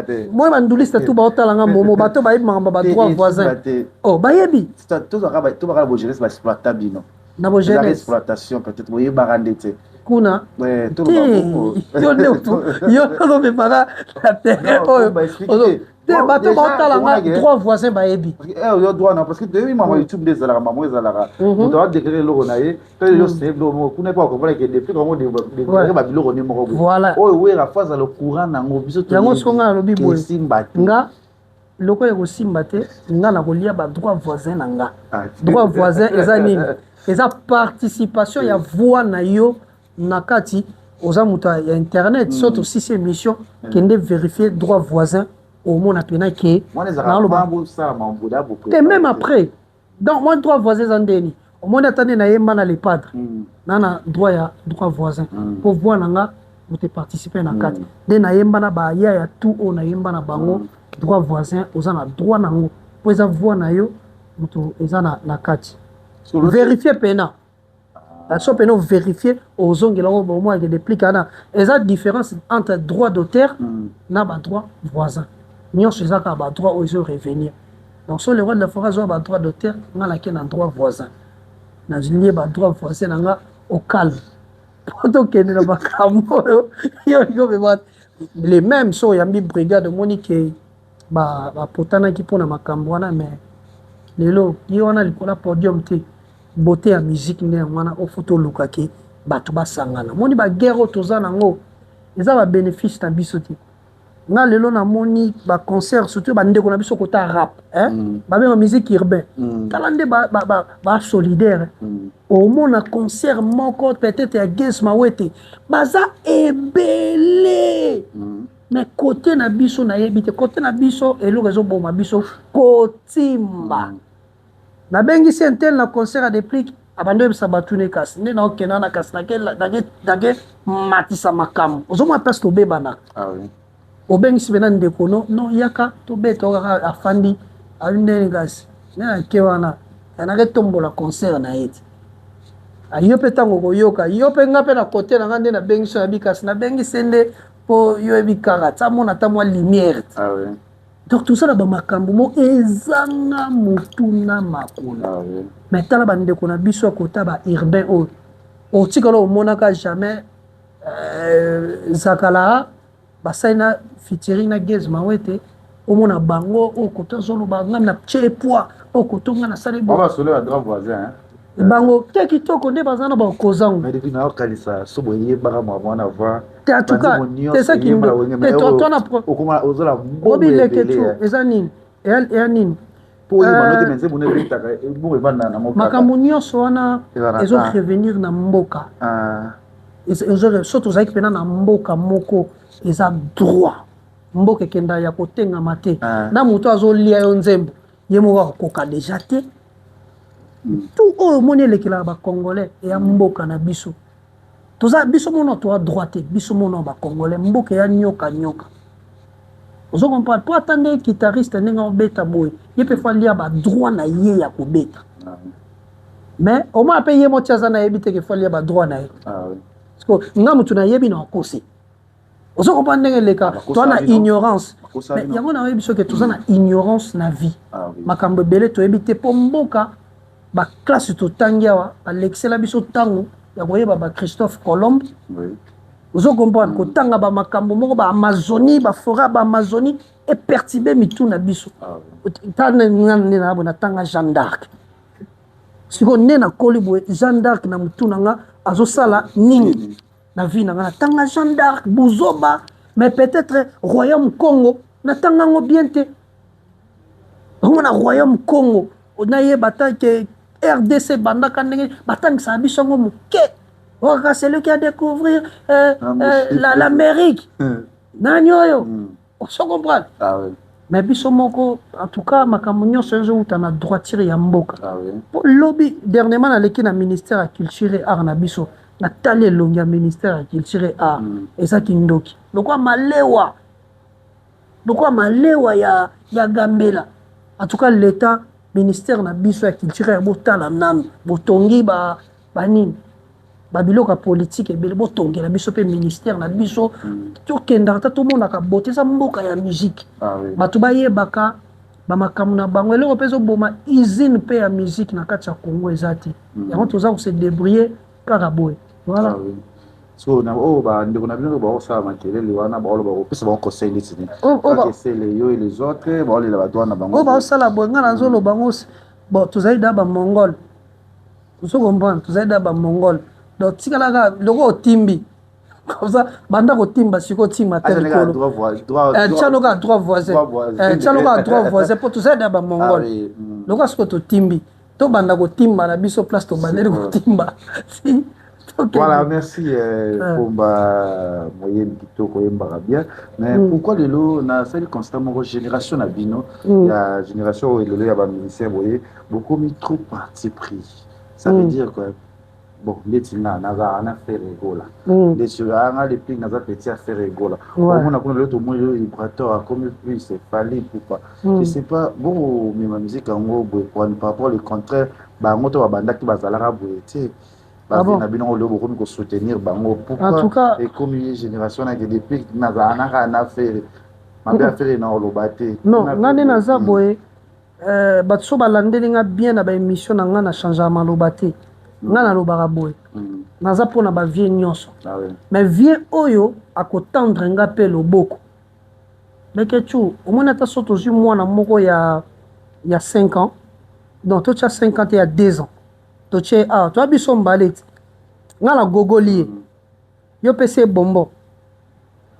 te. Moi banduliste tu baotalanga momo, bato bayebi makambo ya badroit voisin. Oh, bayebi. Tobaka bojeunesse, baexploita bino. Na bojeunesse. Exploitation, peut-être boyebaka nde te. Kuna te, yo nde yo ozomemaka na terrain oyo te. Bato baotalanga, droit voisin bayebi. Yo droit na, parce que toyebi mama YouTube nde ezalaka, mamo ezalaka, moto adéclare eloko na ye mpe yo se biloko moko kuna mpo akomprendre ke depuis kango déclare babiloko nde moko. Voilà. Oyo wera fo azala courant nango, biso. Yango siko nga nalobi boye. Esimba te. Nga lokola ekosimba te, nga na kolia badroit voisin na nga. Droit voisin eza nini? Eza participation ya voix na yo na kati. Oza moto ya internet, so tosisi émission, kende vérifier droit voisin, omona mpena ke te. Même après, donc moi droit voisin eza ndeni omoni ata nde nayemba na Le Padre na droit ya droit voisin, mpo voix na nga moto eparticipe na kati. Nde nayemba na baya ya tout oyo nayemba na bango, droit voisin oza na droit nango mpo eza voix na yo moto eza na kati. Vérifie pena, so pena ovérifie, ozongela ngo omonake Déplick wana eza différence entre droit d'auteur na badroit voisin. Nyonso eza kaka badroit oyo ezo revenir. Donc so le roi de la forêt azwa badroit d'auteur, nga nake na droit voisin, nalie badroit voisin na nga au calme, po tokende na makambo oyo yo olingi omema. Les mêmes so oyambi brigade, omoni ke bapotanaki mpona makambo wana. Mais lelo ye wana likolo ya podium te, beauté ya musique nde yango wana. Ofo toluka ke bato basangana. Moni baguerre oyo toza nango eza babénéfice na biso te. Nga lelo namoni baconcert, surtout bandeko na biso kota rap, hein? Babenga musique urbain. Tala nde basolidaire ba, ba Omona concert moko peut-être ya Gaz Mawete, baza ebele. Mais côté na biso, nayebi te. Côté na biso, eloko ezoboma biso, kotimba. Nabengisi un tel na concert ya Déplick, abandi oyebisa bato ne kasi nde naokenda na kasi nake matisa makambo. Ozomona place tobebanaka. Ah oui. Obengisi mpena ndeko no no, yaka tobeta, kaka afandi abi ndeni kasi nde nake wana nake tombola concert na ye te. Yo mpe ntango koyoka yo mpe nga mpe na kote na nga nde nabengisi oyo yabi kasi nabengisi nde mpo yo yebi kaka tia mona ata mwa lumière te. Ah oui. Donc tosala bamakambo mo ezanga motu na makolo. Ah oui. Mais tala bandeko na biso ya kota ba urbain oyo otikala omonaka jamais Zakala basali na featuring na Gaz Mawete, omona bango oyo koto azoloba nga na tie poids oyo koto nga nasali. Bo basolo ya droit voisin, hein? Bango te, kitoko nde baza na bakozango. Mais depuis naokanisa so boyebaka mwa mwana va. Te, en tout cas te, eza kindo te tona. Ozala obileke tu eza nini, eya nini? Po oyeba no te, mais nzembo ebetaka bongo evanda nango. Makambo nyonso wana ezo revenir na mboka. So tozalaki mpena na mboka moko eza droit, mboka ekenda ya kotengama te. Na moto azolia yo nzembo, ye moko akokoka deja te. Tout oyo omoni elekelaka bacongolais eya mboka na biso. Toza biso mona toa droit te, biso mona bacongolais, mboka eya nyoka nyoka. Ozo comprendre? Po ata nde guitariste ndenge aobeta boye, ye mpe fo alia badroit na ye ya kobeta. Mais omona mpe ye moti aza nayebi te ke fo alia badroit na ye. Parce que nga motu nayebi na okosi. Ozo comprendre ndenge eleka? Toza na ignorance. Yango nayebi soki toza na ignorance na vie, makambo ebele toyebi te, mpo mboka baklasse totangi awa balekisela biso ntango ya koyeba ba Christophe Colomb. Ozo comprendre? Kotanga bamakambo moko baamazonie, baforêt ya baamazonie eperturbe mitu na biso. Nde na boye natanga Jeanne d'Arc. Sikoyo nde nakoli boye, Jeanne d'Arc na motu na nga azosala nini na vie na nga? Natanga Jeanne d'Arc buzoba, mais peut-être royaume Congo natanga yango bien te. Omona royaume Congo, nayeba ta ke RDC ebandaka ndenge batangisaka biso yango moke. Kaka celui qui a découvrir l'Amérique, nani oyo? Oso comprendre? Ah, oui. Mais biso moko, en tout cas, makambo nyonso ezowuta na droiture ya mboka. Ah oui. Po lobi dernièrement naleki na ministère ya culture et art na biso, natali elongi ya ministère ya culture et art, eza kindoki lokola malewa, lokola malewa ya gambela. En tout cas, l'état, ministère na biso ya culture ya, botala nanu botongi ba banini, babiloko ya politike ebele, botongela biso mpe ministère na biso. Tokendaka ta, tomonaka bote, eza mboka ya musique. Ah oui. Bato bayebaka bamakambo na bango. Eloko mpe ezoboma usine mpe ya musique na kati ya Congo eza te. Yango toza kose débrouiller kaka boye, voilà. Ah oui. So na oyo bandeko na bino baosala makelele wana, baoloba, kopesa bango conseil neti nini? Bakesele yo et les autres baolela badroit na bango. Oyo baosala boye, ngai nazoloba ngo, bon, tozali da bamongol, ozo comprendre, tozali da bamongol. Donc tikalaka loko otimbi comme ça, banda kotimba sikoyo, otimba te likolo, tiano kaka droit voisin, tiano kaka droit voisin, mpo tozali da bamongol. Lokola sikoyo totimbi, tobanda kotimba na biso place tobandeli kotimba si. Voilà, merci Pomba moyembi kitoko, oyembaka bien. Mais pourquoi lelo nasali constat moko, génération na bino, ya génération oyo lelo ya bamusicien boye, bokomi trop parti pris? Ça veut dire quoi? Bon, ndeti nga nazalaka na Ferre Gola, ndeti anga Deplick, naza petit ya Ferre Gola. Omona kuna lelo, tomoni lelo Ibrator akomi plus Fally Ipupa, je sais pas. Bon, omema musique yango boye par rapport le contraire, bango to babandaki bazalaka boye te. Bavi na bino lelo bokomi kosoutenir bango, pourquoi ekomi génération nake depuis nazala naka na Ferre, mabe ya Ferre na oloba te? Non, nga nde naza boye, bato so balandeli nga bien na baémission na nga, na changeaka maloba te. Nga nalobaka boye, naza mpona bavieux nyonso, mais vieux oyo akotendre nga mpe loboko. Mekecu, omoni, ata so tozwi mwana moko ya 5 ans, donc totya 5 ans te, ya 2 ans, totie awa, toya biso mbale ti nga na gogoli ye, yo pesi ye bonbon,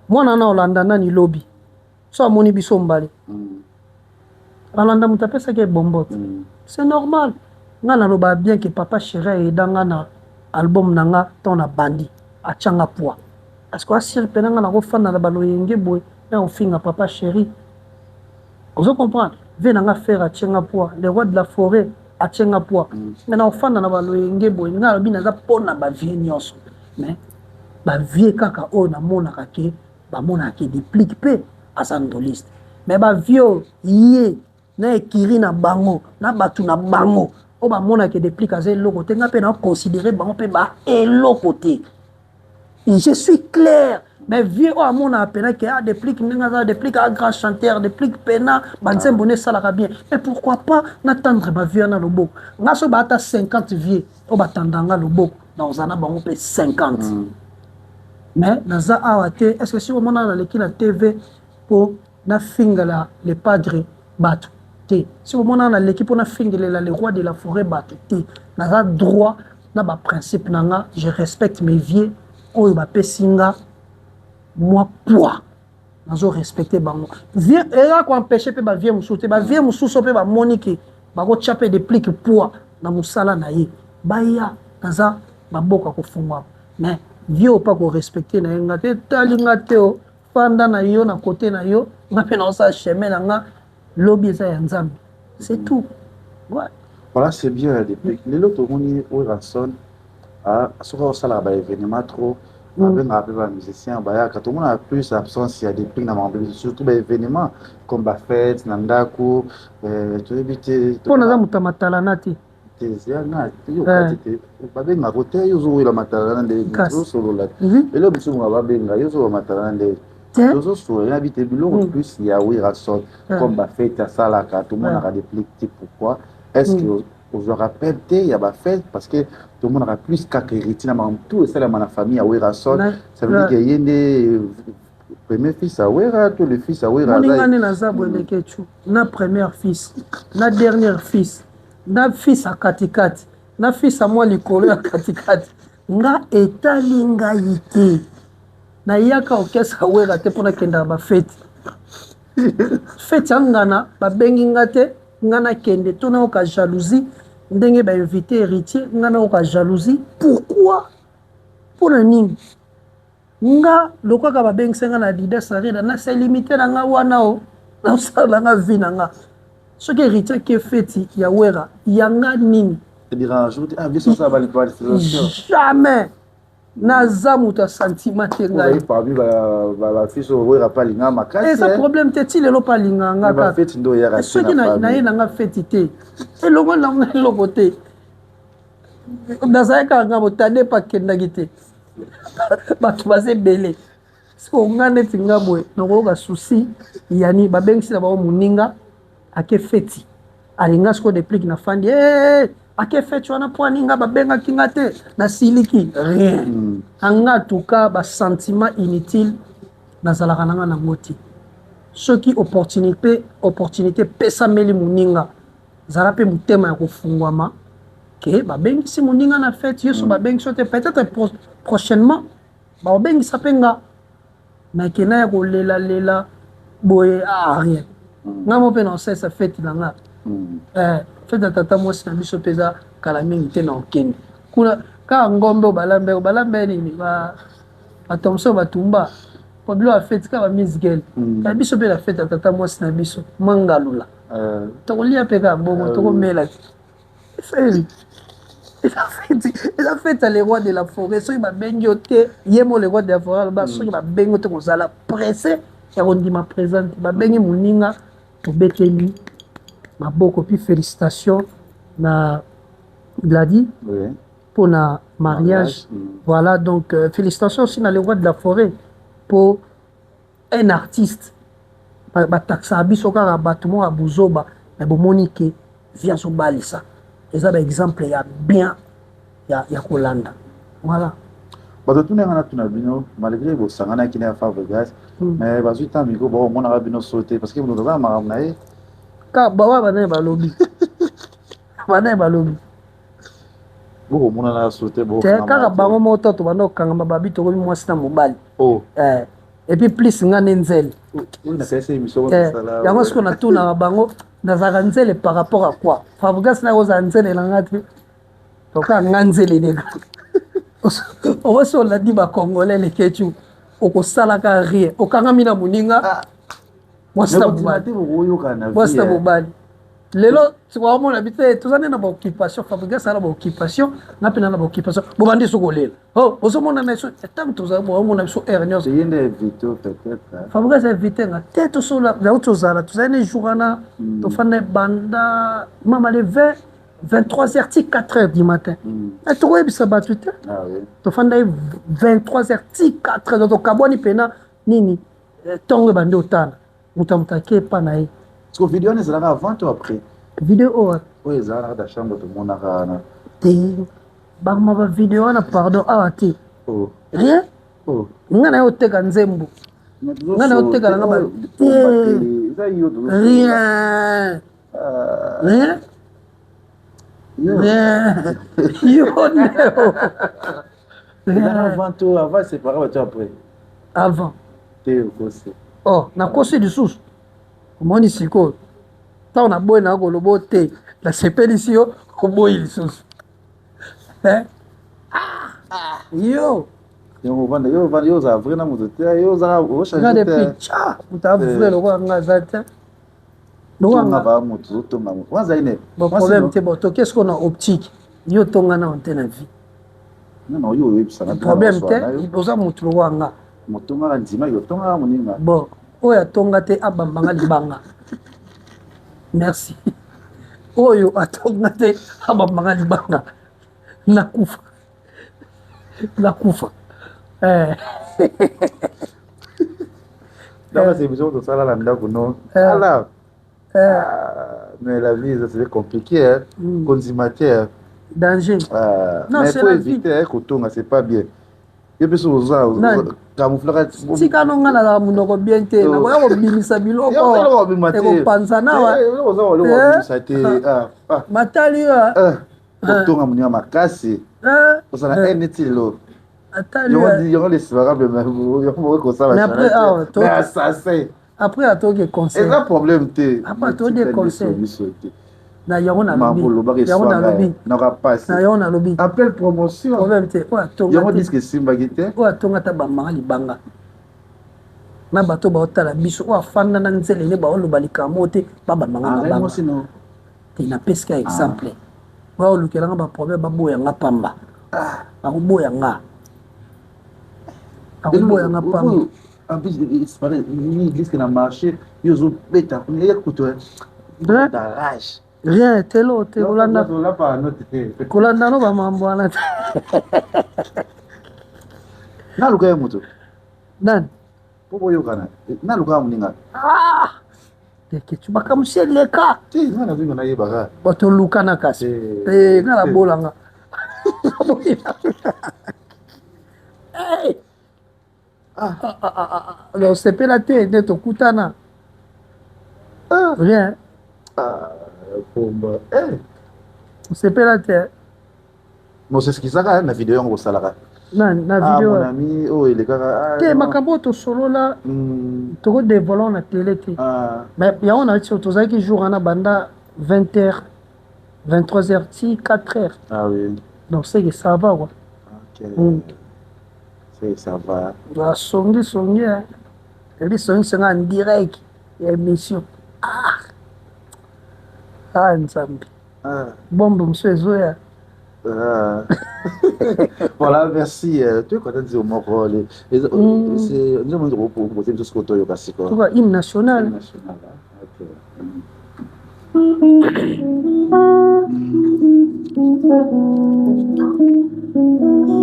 mwana wana olanda nani lobi? So amoni biso mbale, alanda moto apesaki ye bonbon te. C'est normal. Nga naloba bien ke papa chéri ayeda nga na album na nga ntango na bandi, atianga poids, parce que asiri mpena nga nakofanda na baloyenge boye na kofinga papa chéri, ozo comprendre? Ve na nga Ferre atienga poids, le roi de la forêt atienga poids, mais na kofanda na baloyenge boye? Nga nalobi naza mpona bavieux nyonso, mais bavieux kaka oyo namonaka ke bamonaka ke Deplick mpe aza ndoliste. Mais bavieux ye na ekiri na bango na bato na bango oyo bamonaka Deplick aza eloko te, nga mpe naconsidérer bango mpe baeloko te. Je suis clair. Mais vieux oyo amonaka pena ke ah, Deplick ndenge aza, Deplick a grand chanteur, Deplick pena banzembo ne esalaka bien, mais pourquoi pas natendre bavieux wana loboko? Nga so baata 50 vieux oyo batanda nga loboko, nakozala na bango mpe 50. Mais naza awa te. Est ce que si omona naleki na TV mpo nafingela le padre bato te? Si omona naleki mpo nafingelela le roi de la forêt bato te. Naza droit na baprincipe na nga. Je respecte mes vieux oyo bapesi nga mwa poids, nazo respecte bango. Vieux eza koempêche mpe bavieux mosusu te. Bavieux mosusu mpe bamoni ke bakotya mpe Deplick poids na mosala na ye, baya, naza maboko ya kofungwama. Mais vieux oyo mpa korespecte na ye nga te, etali nga te. O fanda na yo na kote na yo, nga mpe naosala chemin na nga, lobi eza ya Nzambe, c'est tout, ouais. Voilà, c'est bien. Depuis lelo tomoni Werrason soki osalaka baévénement trop, babengaka mpe bamusicien bayaka, tomonaka plus absence ya Deplick na makambo, surtout baévénement comme bafête na ndako, toyebi te. Mpo naza moto ya matalana te. Nga yokati te, babengaka te. Yo ozowela matalana nde tozosolola. Eloko biso monga babenga yo, ozowa matalana nde tozosolola. Nayebi te, biloko plus ya Werrason comme bafête asalaka, tomonaka Deplick te. Pourquoi? Est ce que ozwaka peine te ya bafête? Parce que tomonaka plus kaka héritier na makambo tout esalema na famille ya Werrason. Ça veut dire que ye nde premier fils ya Wera to le fils ya Wera? Moninga nde naza boye, Lekecu, na première fils, na dernière fils, na fils ya katikati, na fils ya mwa likolo ya katikati, nga etali ngai te. Nayaka orchestre Wera te mpo nakendaka bafeti. Feti ya ngana babengi nga te, nga nakende to nayoka jalousie ndenge bainvité héritier? Nga nayoka jalousie pourquoi? Mpona nini? Nga lokaka babengisa nga na Adidas Arena, nasa limite na nga wana o. Nasala nga vie na nga. Soki héritier ake feti ya Wera, ya nga nini? Jamais. Naza moto ya sentiment te ngai. Parmi ba fils oyo Wera pa linga makasi. Eza problème te ti lelo pa linga nga kaka. Feti ndo yaka. Soki na ye na nga feti te. Elongo na nga eloko te. Nazalaki kaka nga botade pa kendaki te. Bato baza ebele. Sikoyo nga neti nga boye nakoyoka souci yani babengisi na bango moninga ake feti alinga sikoyo deplique na fandi hey, eh, ake feti wana mpo aninga babengaki nga te nasiliki rien anga tuka ba sentiment inutile nazalaka nanga nango te soki opportunité opportunité epesameli moninga zala mpe motema ya kofungwama ke babengisi moninga na feti yo so babengisi yo te peut-être prochainement Bakobengisa pe nga mais ke naya kolela lela boye ah rien. Nga moko pe nakosalisa fete na nga. Eh, fete ya tata mwasi na biso pe eza kala mingi te nakokende. Kuna kaka ngombe oyo balambe balambe nini ba ba thomson batumba po biloko ya fete kaka ba misgel. Ya biso pe na fete ya tata mwasi na biso mangalula. Tokolia pe kaka bongo tokomela te. Feli eza feti eza feti ya le roi de la forêt soki babengi yo te ye mo le roi de la forêt aloba mm. soki babengi yo te kozala presse ya kondima présente babengi moninga tobeteli maboko puis félicitation na Glady oui. pour na mariage, mariage. Mm. Voilà donc euh, félicitations aussi na le roi de la forêt pour un artiste bataxaka biso kaka bato moko ya buzoba me bomoni ke vie azobalisa eza ba exemple ya bien ya, ya kolanda voilà. Bato tuna nga natuna bino malgré bosanganaki na ya Fabregas mais bazwi temps miko bakomonaka bino so te parce que moto aza na makambo na ye. Ka bawa banaye balobi banaye balobi bokomonana so te. Te kaka bango moko to tobanda kokangama babi tokomi mwasi na mobali oh. Eh, et puis plus nga nde nzele eh, yango sikoyo natunaka bango nazalaka nzele par rapport à quoi? Fabregas naye kozala nzele na nga te toka nga nzele nde kaka okosi olandi bacongolais lekecu okosalaka rien okangami na moninga ah. Mwasi na mobali mwasi na mobali lelo omona bi te toza nde na baoccupation Fabregas ala baoccupation nga mpe na na baoccupation bobandi so kolela oh ozomona na biso ntango tozala omona biso heure nyonso Fabregas invité nga te tosola yango tozala tozali ne jour wana tofanda banda mama le 20 23 heures ti 4 heures du matin tokoyebisa bato te tofanda ye 23 heures ti 4 heures tokabwani mpena nini ntongo ebandi otala moto ya moto ake epa na ye. Parce que vidéo wana ezalaka avant to après? Vidéo oyo oyo ezalaka na kati ya chambre tomonaka wana te bakoma ba vidéo wana pardon awa te oh. Rien oh. Nga na ye oteka nzembo nga na ye oteka nanga ba te rien rien rien yo nde avant to avant séparé bato après avant te okosi oh nakosi lisusu omoni sikoyo ntango naboyi na koloba te nasepelisi yo oboyi lisusu eh? Ah, yo yango ovanda yo ovanda yo ozala vrai na moto te yo ozala ochange te depuis tcha moto a vrai lokola nga aza te. Tonga ba moto ozotonga moto wana azali ne bon problème te bon toke sikoyo na optique yo tonga nano te na vie. Non yo oyebisaka problème te oza moto lokola nga motongaka ndima yo otongaka moninga bon oyo atonga te abambanga libanga merci oyo atonga te abambanga libanga nakufa nakufa eh. Donc c'est émission tosala na ndako no ala mais la vie c'est compliqué hein kondima te danger. Non, mais faut éviter kotonga c'est pas bien yo mpe soki oza camouflaka tika no nga nazala monoko bien te nakoya kobimisa biloko ekopanza nawa obimisa te matali yo kotonga moninga makasi ozala neti lelo yango lesimaka yango kosala mais assassin après atoki conseil eza problème te après atoki conseil biso te na yango nalobi yango nalobi naka pasi na yango nalobi appel promotion problème te oyo atonga yango disque esimbaki te oyo atonga ta bamaka libanga. Na bato baotala biso, oyo afanda na nzele nde baoloba likambo oyo te, babambanga mabanga te. Napesi ka exemple. Baolukelanga baproblème, baboyanga pamba, bakoboyanga, bakoboyanga pamba. En plus, ni église na marché, yo ozobeta ya kutu rage. Rien telo te, kolanda kolanda no bamambo wana te. Naluka ye moto. Nani? Mpo boyokana, naluka ya moninga. Teketu makambo si eleka. Te, nga nazinga nayebaka. Bato olukana kasi te, nga nabolanga. Osepela te nde tokutana, rien. Pomba. Osepela te. Mosesikisaka na video yango bosalaka. Na video? Mon ami oyo elekaka. Te, makambo oyo tosolola, tokodévoiler na télé te. Mais yango na ti tozalaki jour wana banda 20 heures, 23 heures ti 4 heures. Ah oui. Donc c'est que ça va, quoi. Ok. C'est ça va. Basongi songi, ebi songi songi en direct ya émission. Ah ah, Nzambe! Bombe mosusu ezoya. Ah. Voilà, merci. Tu es content de dire moko c'est nous avons proposé tout ce que tu as siko. Tuka hymne national. Hymne national. OK.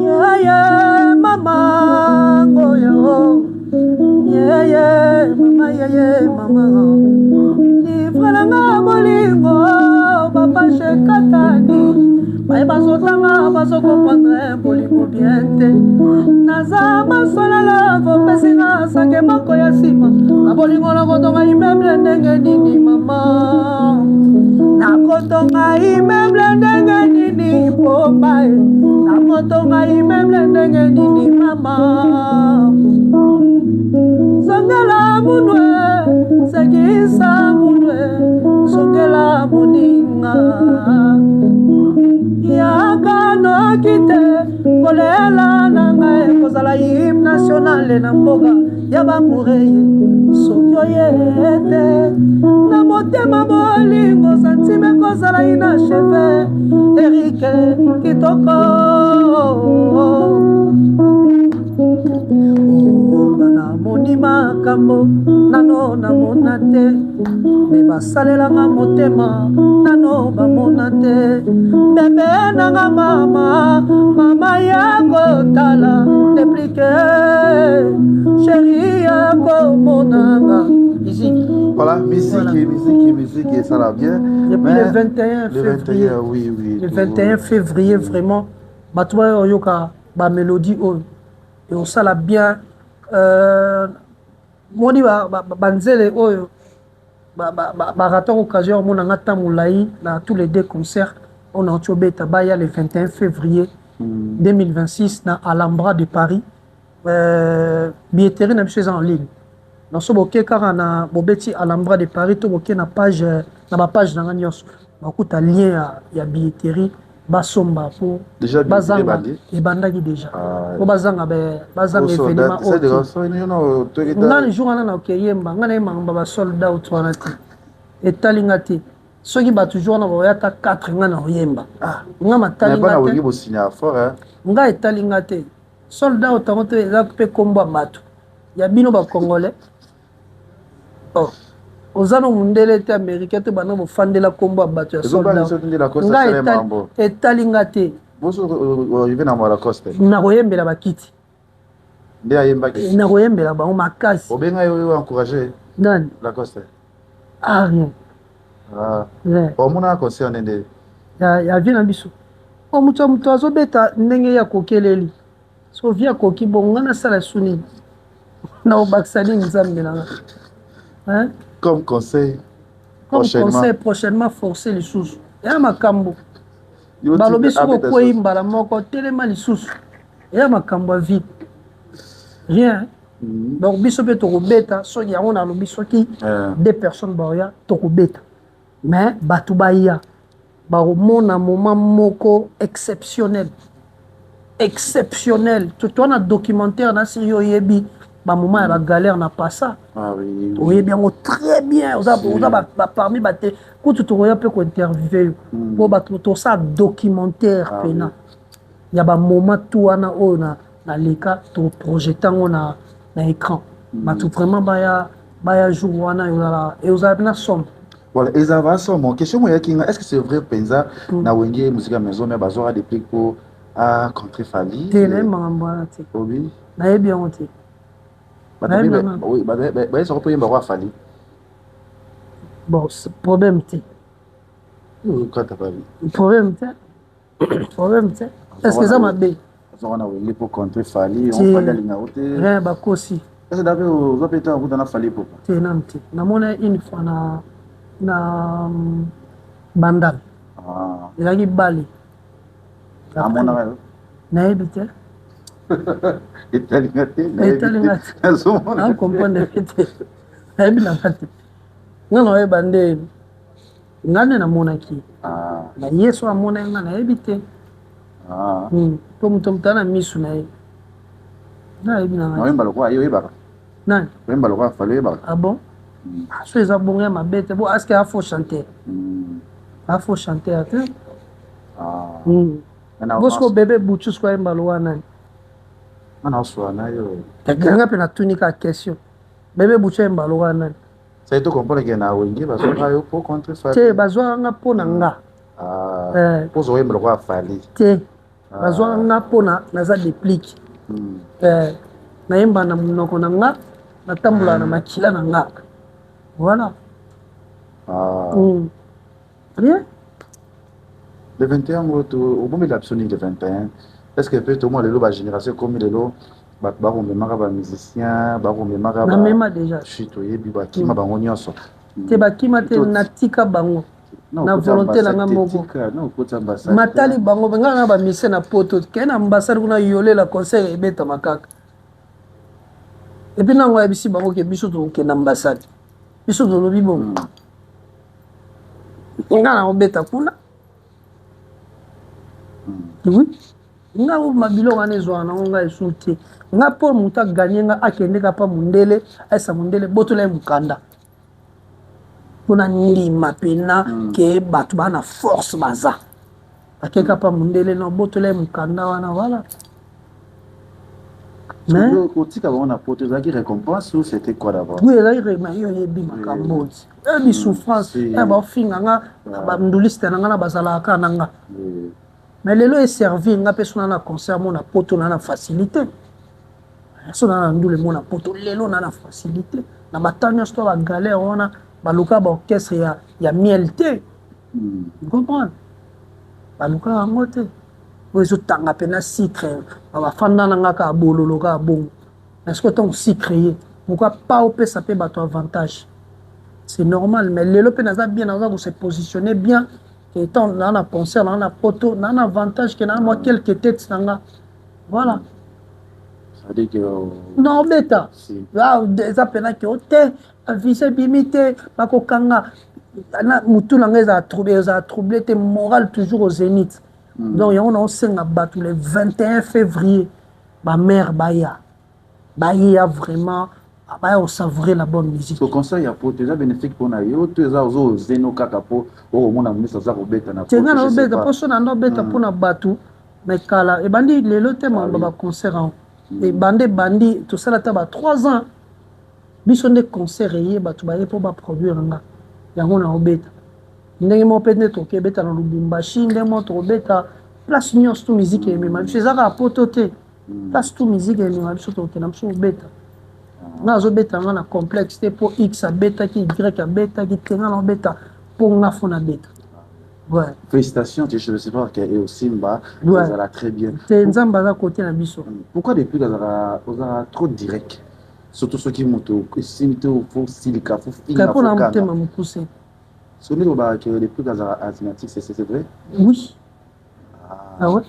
Yeah, yeah, mama ngoyo, yeah, yeah, mama, yeah, yeah, mama, livre nanga bolingo, bapage ekatani, baye bazotanga bazocomprendre bolingo bien te. Naza masolala, vopesinga sange moko ya nsima na bolingo. Nakotonga immeuble ndenge nini, mama? Nakotonga immeuble ndenge nini, pomba e? Nakotonga immeuble ndenge nini, mama? Zongela munwe, sekisa munwe, zongela moninga, yaka noki te. Kolela na ngai kozala hymne nationale na mboka ya bamureye. Soki oye te na motema, bolingo sentime kozala inachevé. Erike kitoko oba, namoni makambo nano namona te, me basalelanga motema nano bamona te. Bebe nanga, mama, mama ya kotala deplike, chéri ya komonanga, musique. Voilà, musique, voilà. Musique, musique, et ça va bien. Depuis mais le 21 le février. 21, oui. Le 21 février, vraiment, bato bayo oyoka bamélodie oyo ekosala bien. Moni banzele oyo barater occasion omonanga ntan molai na tous les deux concerts oyo nauti obeta, baya le 21 février 2026 na Alhambra de Paris. Billetterie na biso eza en ligne. Donc so boke kaka na bobeti Alhambra de Paris to boke na page, na bapage na nga nyonso, bakuta lien ya billetterie, basomba po bazanga. Ebandaki déjà po bazanga, bazanga événement oyo. Nga jour wana nakeyemba, nga nayembaka basold out wana te, etali nga te. Soki bato jour wana baoya ata 4, nga na oyemba, nga matali nga te, nga etali nga te. Sold out yango te, eza mpe kombo ya bato ya bino bacongolais. Oh, oza no mondele te, américain te, bana bofandela kombo ya bato ya sold out. Nga etali nga te. Nakoyembela bakiti. Nde ayembaki. Nakoyembela bango makasi. Obenga yo encouragé? Nani? Lacoste. Ah, rien. Ah. Omona concert nde ya vie na biso, o moto ya moto azobeta ndenge ye akokeleli. So vie akoki bongo, nga nasala su nini? Na obakisa nini, Nzambe na nga? Comme conseil? Comme conseil, prochainement forcé lisusu eya makambo balobi. Soki okwei mbala moko, telema lisusu, eya makambo ya vie, rien. Donc biso mpe tokobeta. Soki yango nalobi, soki deux personnes baoya, tokobeta, mais bato baya bakomona moment moko exceptionnel, exceptionnel. To na documentaire na siri, oyebi. Bamoment ya bagalère na passa. Ah oui. Oyebi yango très bien. Oza parmi bate kutu tokoya mpe kointerviewe yo mpo bato tosala documentaire pena ya bamoment tu wana oyo naleka, toprojete yango na écran. Bato vraiment baya jour wana, ezala mpena somme. Voilà, eza va somme. Question mo eyaki nga: est ce que c'est vrai mpenza na Wenge Musica Maison Mère bazwaka Deplick mpo acontrer Fally? Te, nayebi makambo wana te. Obi? Nayebi yango te. Bayesaka mpo yemba kwa Fally. Bon, problème te. Kata Fally. Problème te, problème te. Est ce que eza mabe? Azwaka na Wenge mpo contrer Fally, Fally alingako te. Rien, bakosi. Est ce que dape ozwa mpe ntango okuta na Fally Ipupa? Te, nanu te. Namona une fois na Bandal, ezalaki bale. Amonaka yo? Nayebi te. Etalinga te. Etalinga te, acomprendre te. Nayebi nanga te. Nga naoyeba nde nga nde namonaki na ye. So amona nga, nayebi te, po moto na misu na ye, nayebi nanga. Oyemba lokola ye, oyebaka? Nani? Oyemba lokola Fally, oyebaka? Ah bon? So eza bongo, ya mabe te. Bo aske afo chanteur, afo chanteur te. Bosiko bebe butu siko ayemba lokola nani? Nga oswala na yo. Nga mpe natuni kaka question: bebe butu ayemba lokola nani? Ça to comprendre ke na Wenge bazwaka yo po contre Fally. Te, bazwaka nga mpo na nga. Po ozoyemba lokola Fally. Te, bazwaka nga mpona naza Deplick. Nayemba na monoko na nga, natambolaka na makila na nga, voilà. Rien. Le 21 yango obombela biso nini le 21? Est ce que mpe tomona lelo bagénération ekomi lelo, bato bakomemaka bamusicien, bakomemaka? Namema déjà. Shi toyebi bakima bango nyonso. Te, bakima te, natika bango na volonté na nga moko. Matali bango, ngai na bamusicien na poto, kee na ambassade kuna, yolela concert ebetama kaka. Et puis nango ayebisi bango ke biso tokokende ambassade, biso tolobi bongo, ngai nakobeta kuna. Oui, nga oma biloko wana ezwaka nango ngai esu te. Nga mpo moto aganye nga, akende ka mpa mondele, ayesa mondele botola ye mokanda mpona ndima mpena ke bato baa na force. Baza akeka mpa mondele na botola ye mokanda wana, voilà. Mais kotika bango na poto ezalaki récompense ou c'était quoi d'abord? Oui, ezalaki. Mais yo oyebi makambo oti, oyebi souffrance ya baofinga nga, banduliste na nga na bazalaka kaka na nga. Mais lelo eservir nga mpe. So na concert mo na poto, na facilité. So na ndule mo na poto lelo, na facilité. Na bata nyonso to bagalère wana, baluka baorchestre ya miel te, comprendre, baluka yango te. Oyo ezotanga mpena sucre, bafanda na nga kaka bololo kaka bongo. Mais soki ntango sucre ye, pourquoi pas opesa mpe bato avantage? C'est normal. Mais lelo mpe naza bien, naza kose positionner bien. Étant naa na concert naa na poto, naa na avantage ke naa mwa quelques têtes na nga, voilà. Non, obeta eza mpena ke o te, visa ebimi te, bakokanga mutu na ngai. Ezala trouble, ezala trouble te, moral toujours au zénith. Donc yango naosenga bato le 21 février, bamare baya, baya vraiment, baya kosavourer la bonne musique. So concert ya poto eza bénéfique mpona yo to eza ozozeno kaka mpo okomona monisi aza kobeta na? Te, nga naobeta mpo so na nda obeta mpona bato. Mais kala ebandi lelo te, makambo baconcert yango ebandi, ebandi tosala ata ba 3 ans. Biso nde concert eye, bato baye mpo baproduire nga, yango na obeta ndenge moko mpe nde tokebeta na Lubumbashi, ndenge moko tokobeta place nyonso tu musique emema biso. Eza kaka poto te, place tu musique emema biso, tokokenda biso kobeta. Nga azobeta nga na complexe te mpo X abetaki, Y abetaki te. Nga naobeta mpo nga fo nabeta. Ouais. Félicitations, je sais pas que Osimba, ouais. Ça très bien. Te, Nzambe aza côté na biso. Pourquoi depuis ozala trop direct? Surtout ceux qui moto esimbi te, faut silika, faut finga. Mpona motema mokuse. Soki olobaka ke depuis azala asthmatique, c'est vrai? Oui. Ah ouais,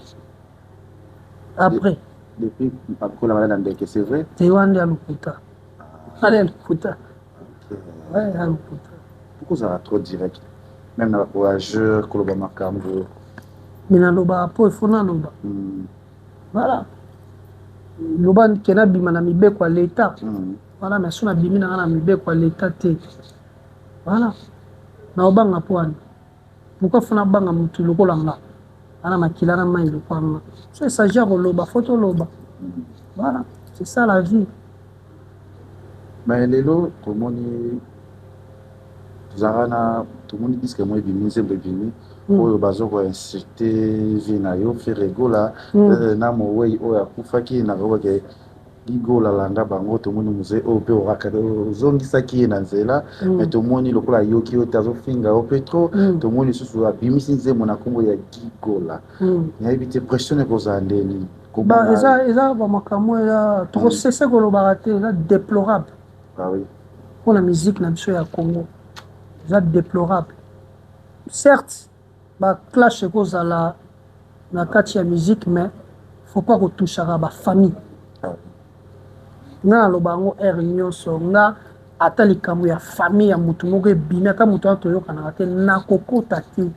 après. Depuis akola malade ya ndeke, c'est vrai? Te, wana nde ya lokuta, wana ya lokuta, ouais, ya lokuta. Pourquoi ozala trop direct même na bavoyageur, koloba makambo? Mais nalobaka mpo efo naloba, voilà. Loba ke nabima na mibeko ya leta. Voilà, mais so nabimi na nga na mibeko ya leta te, voilà, naobanga mpo wana. Pourquoi faut nabanga motu lokola nga ana makila na mai lokola nga? So esagi ya koloba, faut toloba. Voilà, c'est ça la vie. Mais lelo tomoni, tozalaka na, tomoni disque moko ebimi, nzembo ebimi oyo baza koinsulte vie na yo, Ferre Gola na mowei oyo akufaki na kokake Gigola. Landa bango, tomoni mzee oyo mpe oraka ozongisaki ye na nzela, mais tomoni lokola ayoki yo te, azofinga yo mpe trop. Tomoni lisusu abimisi nzembo na nkombo ya Gigola. Nayebi te pression ekozala ndeni. Ba eza bamakambo eza tokosese kolobaka te, eza déplorable. Ah oui. Mpona musique na biso ya Congo, eza déplorable. Certes, baclash ekozala na kati ya musique, mais faut pas kotouchaka bafamille. Nga naloba yango heure nyonso, nga ata likambo ya famille ya motu moko ebimi, ata moto wana toyokanaka te, nakokota te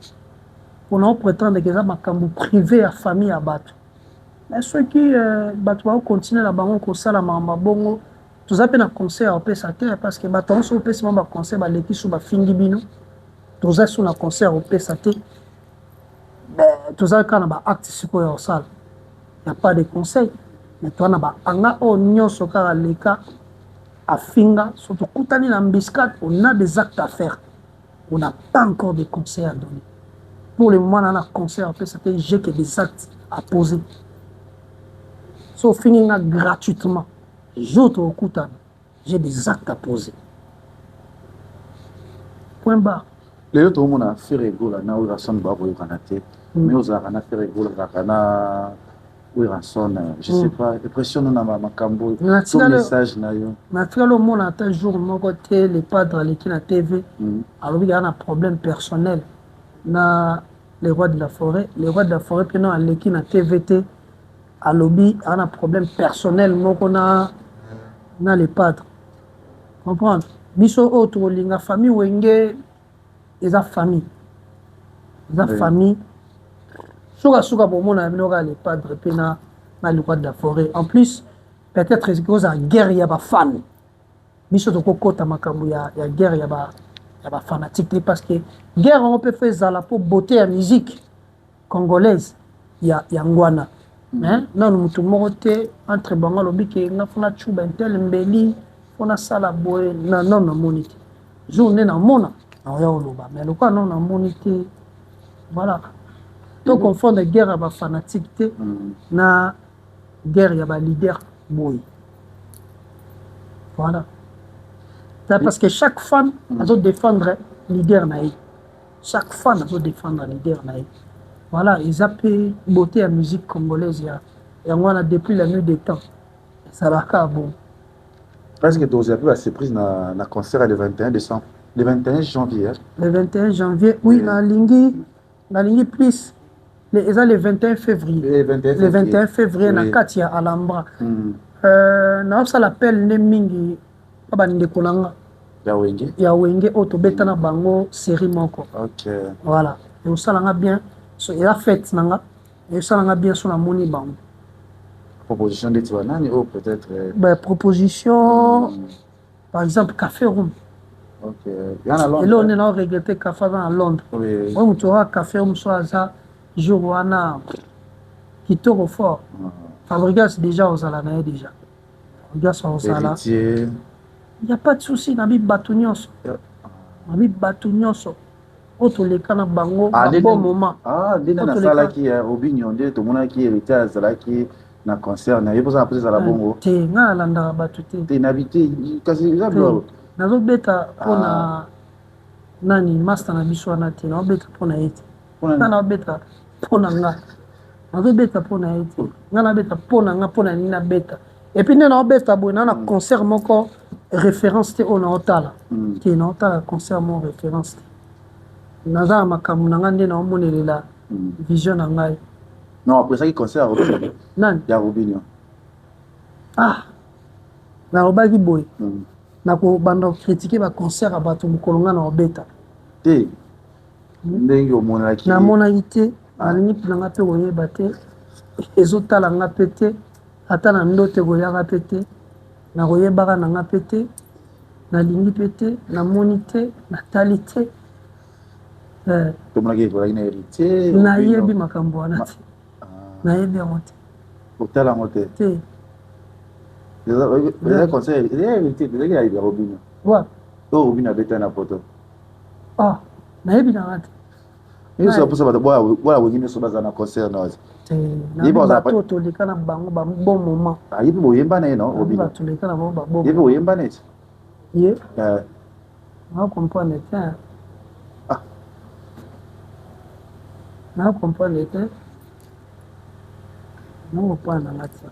mpona oprétendre ke eza makambo privé ya famille ya bato. Mais soki bato bakocontinue na bango kosala makambo ya bongo, toza mpe na conseil ya kopesa te, parce que bato yango soki opesi bango baconseil, baleki so bafingi bino. Toza so na conseil ya kopesa te, toza kaka na baacte sikoyo ya kosala. Ya pas de conseil, mais toza na baanga oyo nyonso kaka leka afinga. So tokutani na embuscade, on a des actes à faire, on n'a pas encore de conseils à donner. Pour le moment, na conseil ya kopesa te, j'ai que des actes à poser. So ofingi nga gratuitement, jour tokokutana, j'ai des actes à poser, point barre. Lelo tokomona Ferre Gola na Werrason bakoyokana te, mais ozalaka na Ferre Gola, ozalaka na Werrason, je sais pas, impression na makambo to message na yo. Natikali omona ata jour moko te le padre aleki na TV alobi kaka na problème personnel na le roi de la forêt. Le roi de la forêt mpe no aleki na TV te, alobi aza na problème personnel moko na le padre. Comprendre biso oyo tokolinga famille Wenge, eza famille, eza famille. Sukasuka bomona bino kaka le padre mpe na le roi de la forêt. En plus, peut-être ekozala guerre ya bafans. Biso tokokɔta makambo ya guerre ya bafanatique te, parce que guerre yango mpe faut ezala mpo beauté ya musique congolaise ya yango wana. Mais nanu motu moko te entre bango alobi ke nga faut nacuba un tel mbeli, faut nasala boye. Nanu namoni te. Jour nde namona, naoya koloba, mais lokola nanu namoni te, voilà, to confondre guerre ya bafanatique te na guerre ya baleader boye. Voilà, parce que chaque fan azodéfendre leader na ye, chaque fan azodéfendre leader na ye. Voilà, eza mpe beauté ya musique congolaise ya yango wana. Depuis la nuit des temps ezalaka bon. Parce que tozala mpe basurprise na concert le 21 décembre, le 21 janvier. Le 21 janvier, oui. Nalingi plus eza le 21 février. Le 21. Le 21 février na kati ya Alhambra. Naosala appel nde mingi pa bandeko na nga ya Wenge. Ya Wenge oyo tobeta na bango série moko. Voilà, eosalanga bien. So eza fête na nga, eosalanga bien so namoni bango. Proposition ndeti banani oyo peut-être? Ba proposition, par exemple Café Room. Eloko nde nao regretter, Café aza na Londres. Oyo moto oyo Café Room so aza jour wana, kitoko fort. Fabregas déjà ozala na ye, déjà Fabregas ozala, y a pas de souci. Nabi bato nyonso, nabi bato nyonso oyo toleka na bango bon moment. Nde nani asalaki Robinio, nde tomonaki Héritier azalaki na concert na ye, mpoza na mposa ezala bongo. Te, ngai nalandaka bato te. Te, nabi te, kasi eza Nazobeta mpona nani? Master na biso wana te, naobeta mpona ye te. Nga naobeta mpona nga, nazobeta mpona ye te. Nga nabeta mpona nga, mpona nini nabeta? Et puis nde naobeta boye, na concert moko référence te oyo naotala te, naotala concert moko référence te. Naza na makambo na ngai nde naomonelela vision na ngai. Non, apresaki concert ya Robinio. Nani? Ya Robinio. Ah, nalobaki boye, nakobanda kocritiquer baconcert ya bato mokolo ngai na obeta. Te, ndenge omonaki. Namonaki te, nalingi na nga mpe koyeba te, ezotala nga mpe te. Ata na ndoto ekoyaka pe te, nakoyebaka na nga pe te, nalingi pe te, namoni te, natali te. Eh. Tomonaki ekolaki na héritier. Nayebi makambo wana te. Ah. Nayebi yango te. Otala yango te? Te. Eza conseil, eza héritier, ezalaki ya Robino. Wapi? Oyo Robino abeta na poto. Ah, nayebi na nga te. Nyonso baposa bato bwana wenge nyonso baza na concert na ye bato toleka na bango ba bon moment. Ah, ye mpe boyemba na ye no Robino? Toleka na bango ba bon. Ye mpe boyemba na ye? Ye? Eh. Na comprendre te. Ah. Na comprendre te. Na comprendre na nga te.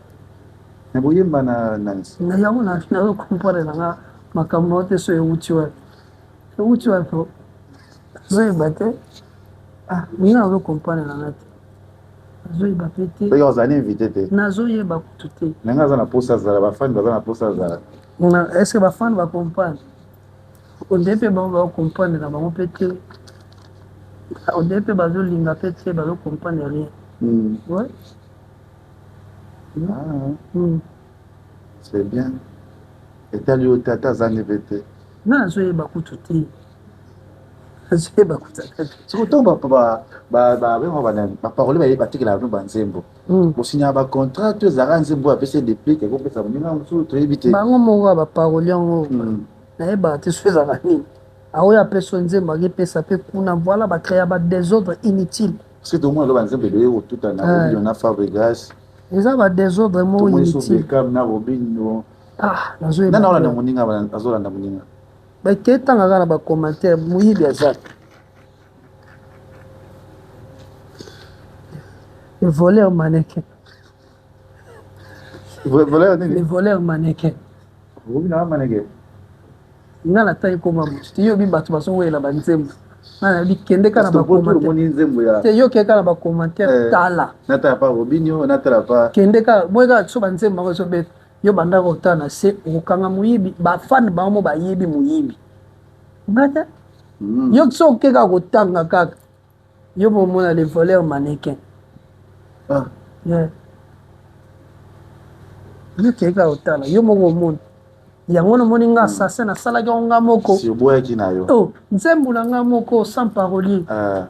Na boyemba na nani? Na yango na comprendre na nga makambo te so ewuti wapi. Ewuti wapi? Nazoyeba te. Ah, nga nazo comprendre na nga te. Nazoyeba pe te. Soki ozali invité te. Nazoyeba kutu te. Na nga aza na posa azala, ba fan baza na posa azala. Est-ce que ba fan ba comprendre? Onde pe bango ba comprendre na bango pe te. Onde pe bazolinga pe te, bazo comprendre rien. Ouais. Ah. C'est bien. Etali yo te ata azangi pe te. Nga nazoyeba kutu te. Nazoyeba kutu ata te. Soki ntango babenga banani baparole baye batekelaka bino banzembo hmm. bosignaka bacontrat to ezalaka nzembo oyo apesi deplique ekopesa moninga mosusu toyebi te. Bango moko ya baparole yango hmm. nayebaka te soki ezalaka nini. Aoyo apesi yo nzembo akepesa mpe kuna voilà bacrea ba desordre inutile. Parce que tomona banzembo ebele kotuta na Robinho na Fabregas. Eza ba desordre moko inutile. Beckham na Robinho. Ah, nazoyeba. Nani aolanda moninga azolanda moninga. Ba tanga kaka na ba commentaire moyibi aza. Le voleur mannequin. Voleur nini? Le voleur mannequin. Robinho na mannequin. Nga na tangi koma motu te yo bi bato bazowela banzembo nga nayebi kende kaka na bacommentaire te yo kende kaka na bacommentaire eh, tala natala pa Robinho natala pa kende kaka moi kaka so banzembo yango ezobeta yo banda kotala na se okokanga moyibi bafane bango mo bayebi moyibi nga te hmm. yo so oke kaka kotanga kaka yo bomona le voleur mannequin ah. yeah. yo kei kaka kotala yo moko omona yango namoni nga assassin nasalaki yango nga moko si oboyaki na yo oh, nzembo na nga moko sans parolier uh.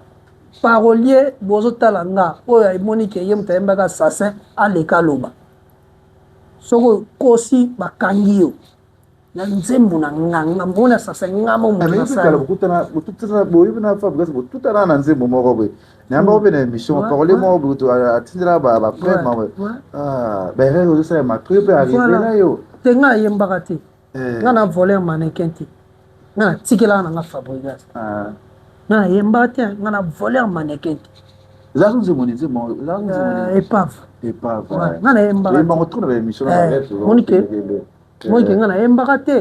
parolier bozotala nga oyo emoni ke ye moto ayembaka assassin aleka aloba soki okosi bakangi yo na nzembo na nga nga mona assassin nga mo moto nasali boyebi na Fabregas botutana na nzembo moko boye nayamba mpe na émission parolier moko boye to atindela bapreme baerreur ozosalema to mpe arrive na yo te nga ayembaka te nga na voleur mannequin te nga natikelaka na nga Fabregas nga nayembaka te nga na voleur mannequin te eza so nzembo nini nzembo épave épave nga nayembaka te trop na baémission na monike monike nga nayembaka te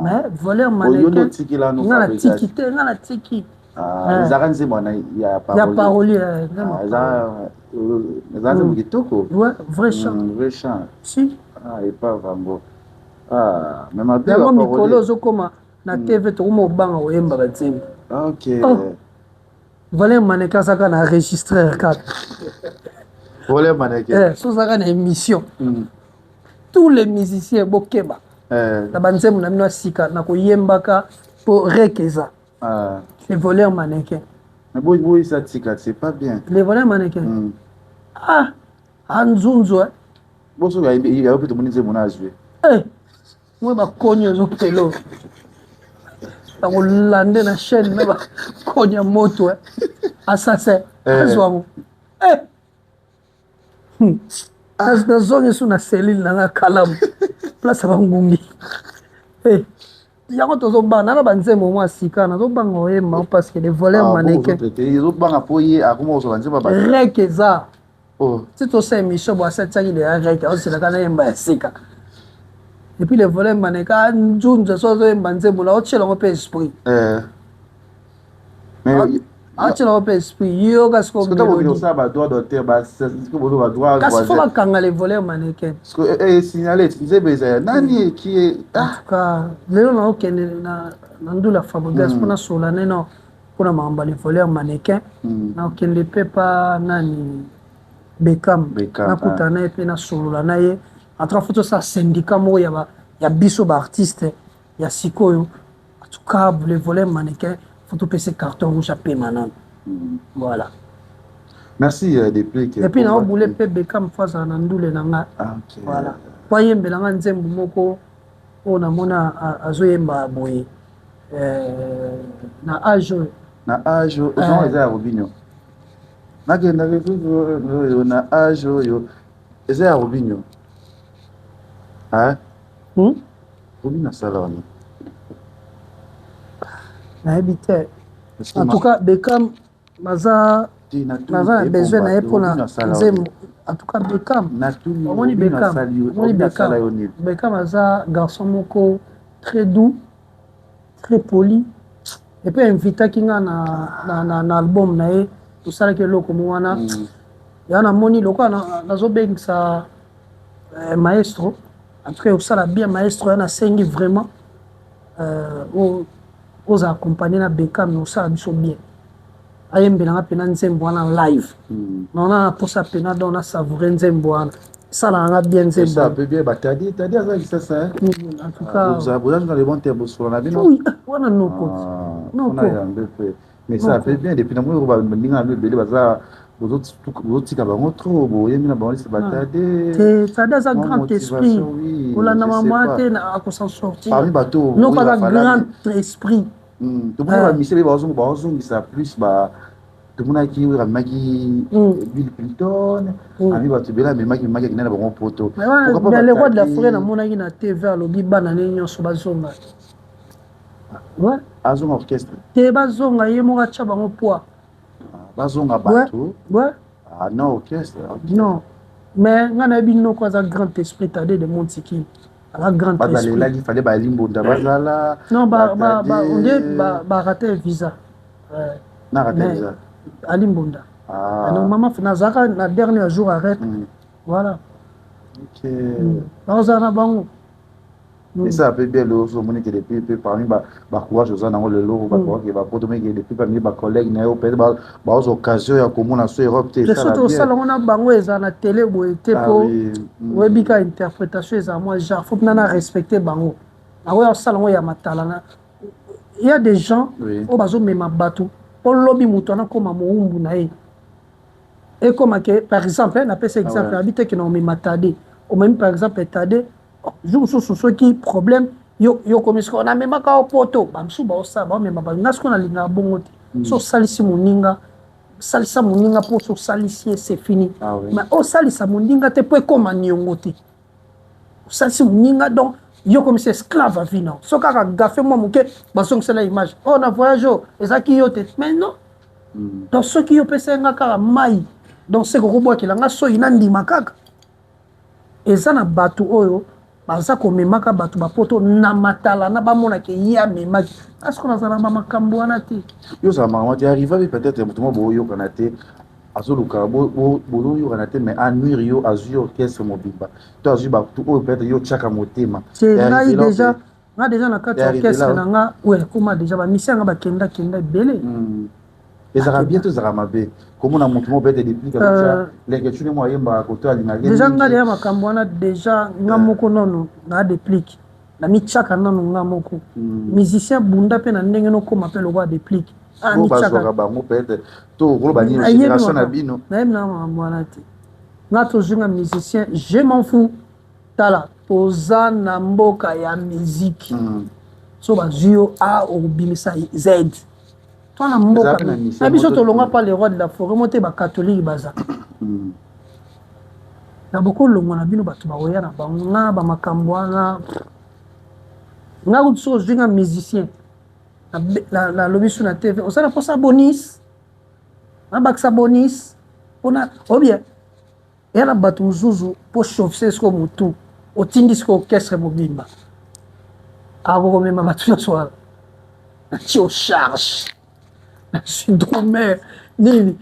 mais voleur mannequin nga natiki te nga natiki ezalaka nzembo wana ya parolier eza nzembo kitoko vrai chant vrai chant si épave yango mais mabe yango mikolo ozokoma na tv tokoma obanga koyemba banzembo ok voleur mannequin azaka na enregistreur kaka voleur mannequin so ozaka na émission tous les musiciens bokeba na banzembo na bino ya sika na koyembaka mpo rek eza le voleur mannequin mais boy boy ça tika c'est pas bien le voleur mannequin mm. ah anzunzu eh boso ya ya pe tomoni nzembo na azwe eh moi bakoni ozopelo bakolande na chaîne na bakoni ya moto eh assassin azwa yango eh nazongi su na cellule na nga kalamu place ya bangungi eh yango tozobanga na banzembo mwa sika nazobanga oyemba parce que le voleur mannequin ezobanga mpo ye akoma kozwa banzembo rek eza ti tosala émission bo asatiaki deya rek aoselaka nayemba ya sika et puis le voleur mannequin nzunza so azoyemba nzembo na otiela yango mpe esprit aotiela yango mpe esprit yoka sikoyo kasi fo bakanga le voleur mannequin signale nzembo eza ya nani ki en tout cas lelo naokende na ndula Fabregas mpona sola neno mpona makambo ya le voleur mannequin nakokende mpe pa nani Bekam nakutana na ye mpe nasolola na ye. En tout cas, faut tosala syndicat moko ya biso baartiste ya sikoyo. En tout cas, le volet mannequin, faut topesa carton rouge, apema nano. Voilà. Merci Deplick. Et puis naobule mpe Bekam, fo azala na ndule na nga. Ah, ok. Voilà, po ayembelanga nzembo moko oyo namona azoyemba boye na age oyo. Na age oyo eza ya Robinio, nakendaka oyo na age oyo eza ya Robinio. Hmm? Robinio asala wana. Nayebi te. En tout cas, Bekam baza, naza na besoin na ye mpona nzembo. En tout cas, Bekam, omoni Bekam, omoni Bekam, Bekam aza garçon moko très doux, très poli. Et puis invitaki nga na album na ye, tosalaki eloko mo wana. Ya namoni lokola nazobengisa maestro. En tout cas, osala bien, maestro. Ya nasengi vraiment oza accompagné na Bekam, osala biso bien, ayembelanga mpena nzembo wana live. Naona na posa mpena, donc nasavoure nzembo wana, esalaka nga bien nzembo. Mpe bien batadi tadi aza Kisasa. En tout cas, boza na le bon terme, bosola na bino. Wana noko. Noko yambe mpe, mais ça fait bien. Depuis namoni baninga na bino ebele baza, bozotika bango trop, boyembi na bango lisi batade. Te, Tade aza grand esprit, kolanda mama te, akosan sortir. Parmi bato Noko aza grand esprit. Tomoni bamisi mpe bazongisa plus. Tomonaki oyo amemaki Bill Clinton, ami bato ebele amemaki, memaki, akende na bango Poto. Mais le roi de la forêt, namonaki na TV, alobi bana ne nyonso bazonga. Azonga orchestre? Te, bazonga, ye moko atya bango poids. Bazonga bato? Ouais. Ah non, orchestre. Non, mais nga nayebi noko aza grand esprit, Tade de Montikini aza grand esprit. Bazalelaki fale balimbonda bazala. Non, onde barate visa. Na rate visa? Ali Mbonda. Normalement nazalaka na dernier jour, arrête, voilà. Naozala na bango. Esa mpe bien. Lelo so omoni ke depuis mpe parmi bacourage oza nango lelo, bato bakake bapoto meke depuis parmi bacollègue na yo, peut-être bazwa occasion ya komona so Europe te. So tosala yango na bango, ezala na télé boye te, mpo oyebi ka interprétation ezala mwa genre, faut mpena na respecte bango. Nakoya kosala yango ya matala na il y a des gens oyo bazomema bato mpo lobi moto wana akóma mowumbu na ye, ekóma ke par exemple, napesa exemple, abi te ke na omema Tade, omemi par exemple Tade, jour mosusu soki problème, yo komi sikoyo namemaka yo Poto, bamosusu baosala, baomema bato. Nga sikoyo nalingaka bongo te. So osalisi moninga, salisa moninga mpo so osalisi ye, c'est fini. Mais osalisa moninga te mpo ekóma niongo te. Osalisi moninga, donc yo komisi esclave à vie na so kaka gafe mwa moke, bazongisela image oyo na voyage oyo ezalaki yo te. Mais non. Donc soki yo opesa nga kaka mai, donc seke okobwakela nga soki nandima kaka. Eza na bato oyo baza komemaka bato bapoto na matala na bamonaka ye amemaki. Aske nazala ba makambo wana te. Yo ozala makambo te, arriva mpe peut-être moto moko boyokana te, azoluka bozoyokana te, mais anuire yo, azwi orchestre mobimba to azwi bato oyo peut-être yo otiaka motema. Te, ngai déjà, nga déjà na kati ya orchestre na nga oyo ekóma déjà, bamisi yanga bakendakenda ebele. Ezalaka bien to ezalaka mabe komona motu moko peut-être Deplick azotia leketuni mo ayembaka koto alingaka? Déjà nga deya makambo wana déjà nga moko nano na Deplick, namitiaka nano nga moko musicien bunda mpe na ndenge nokóma mpe lokwa Deplick. Bazwaka bango peut-être to koloba nini, génération na bino? Nayebi na makambo wana te. Nga tozwi nga musicien, je m'en fous. Tala, toza na mboka ya musique. So bazwi yo a okobimisa z to na mboka na biso, tolongwa pa le roi de la forêt mo te, bacatholique baza na bokolongwa na bino, bato bakoya na bango. Nga bamakambo wana, nga kutu soki ozwi nga musicien, nalobi su na TV, osala mposa bonus, nabakisa bonus mpona obien eya na bato mosusu mpo chauffe siko motu, otindi siko orchestre mobimba, akokomema bato nyonso wana, natie o charge, nazwi drummer nini,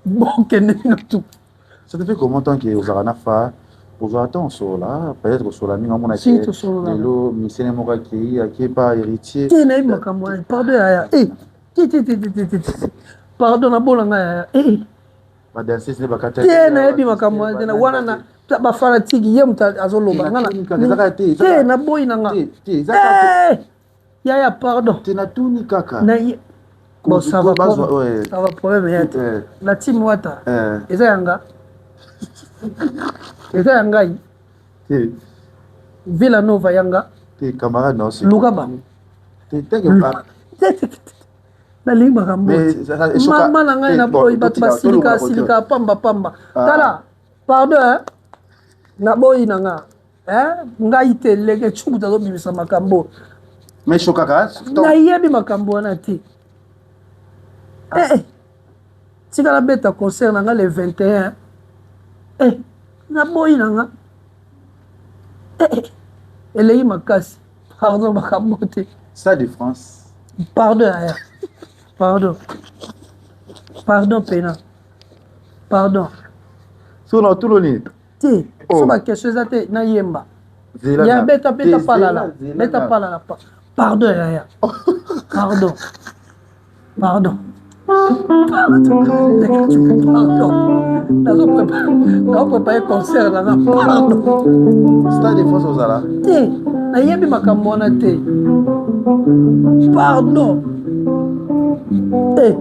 bokende bino tu. Ça te fait comment tant que ozalaka na fa, ozwaka ntango osola, peut-être osola mingi, omona lelo misene moko akei, akei pa Héritier? Te, nayebi makambo wana. Pardon yaya, te te te te te te, pardon, nabolanga yaya. Badanseuse nde bakati. Te, nayebi makambo wana te. Wana na bafanatike, ye moto azoloba nga te, naboyi na nga. Yaya, pardon. Te, natuni kaka. Bon, ça va, ça va, problème ya te. La team Wata eza yanga, eza ya ngai. Villa Nova yanga. Te, camarade na. Luka bango. Nalingi makambo mama na ngai na boyi bato basilika silika pamba pamba. Tala, pardon, naboyi na nga ngai te. Leke cuku azobimisa makambo. Mais shokaka. Nayebi makambo wana te. Tika nabeta concert na nga le 21. Naboyi na nga, elei makasi. Pardon, makambo te. Stade de France. Pardon yaya, pardon, pardon pena, pardon. So na otulo nini? Te, so baquestion eza te, nayemba ya beta beta palala beta palala. Pardon yaya, pardon, pardon, pardon. Nazoprépare concert nanga, pardon. Stade de France ozala? Te, nayebi makambo wana te, pardon. Eh, eh.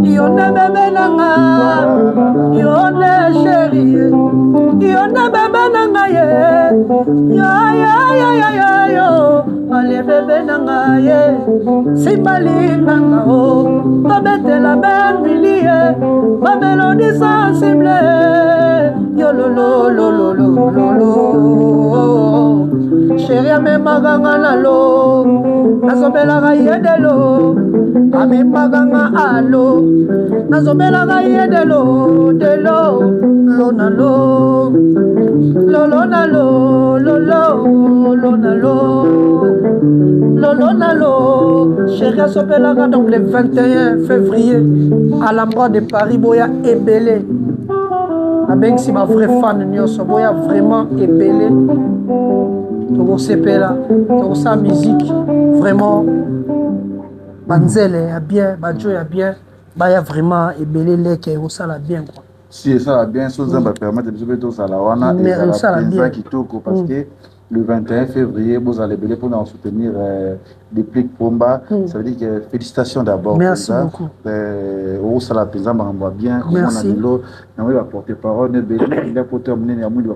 Yo nde bébé nanga, yo nde chéri, yo nde bébé nanga ye, yo ale bébé nanga ye, simbali nanga o tobetela benwili ye bamélodie sensible yo lolololololo. Chéri amemaka nga na lo, nazobelaka ye delo, amemaka nga alo, nazobelaka ye delo delo, lo na lo, lolo na lo, lolo lo na lo, lolo na lo. Chéri asopelaka. Donc le 21 février, à l'endroit de Paris, boya ebele. Nabengisi bavrai fan nyonso, boya vraiment ebele. Tokosepela, tokosala musique vraiment, banzele ya bien, bajo ya bien, baya vraiment ebele. Leke ekosala bien quoi. Si esala bien, so Nzambe apermettre biso mpe tozala wana, ezala mpenza kitoko, parce que le 21 février, bozala ebele mpona soutenir Deplick Pomba. Ça veut dire que félicitations d'abord. Merci beaucoup. Osala mpenza makambo ya bien. Komona lelo yango baporte parole ebele nda poto ya monene ya mwindi.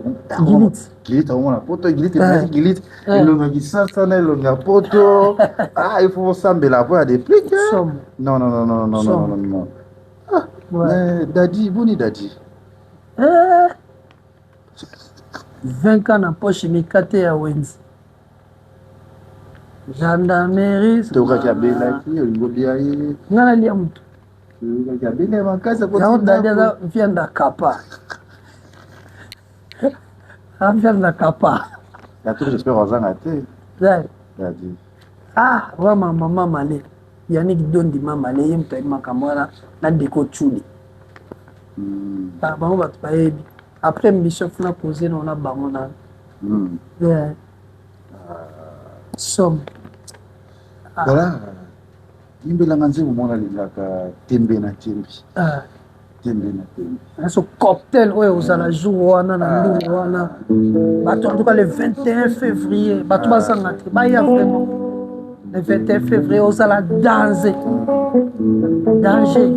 Gilit akomona poto, gilit ezalaki gilit, elongaki sasa na elongi ya poto. Ah, il faut osambela mpo ya Deplick. Non, non, non, non, non, non, non, non. Ah, mais Dadi, boni Dadi? 20 ans na poche, mikate ya wenze, gendarmerie. Tokaki abelaki, olingi obia ye? Nga nalia motu. Tokaki abeli makasi. Yango Dadi aza viande kapa, viande kapa. Yatour, j'espère ozanga te. Dadi. Ah, wa mama mamale Yannick Dondi, mamale ye moto ayebi makambo wana na Deko Tshuli. Bango bato bayebi. Après mission funa pose na bango na somme. Voilà, yimbelanga nzembo mwana alingaka, Tembe na Tembe. Tembe na Tembe. So cocktail oyo ozala jour wana na ndulu wana, bato en tout cas le 21 février, bato bazanga te, baya vraiment le 21 février, ozala danger, danger.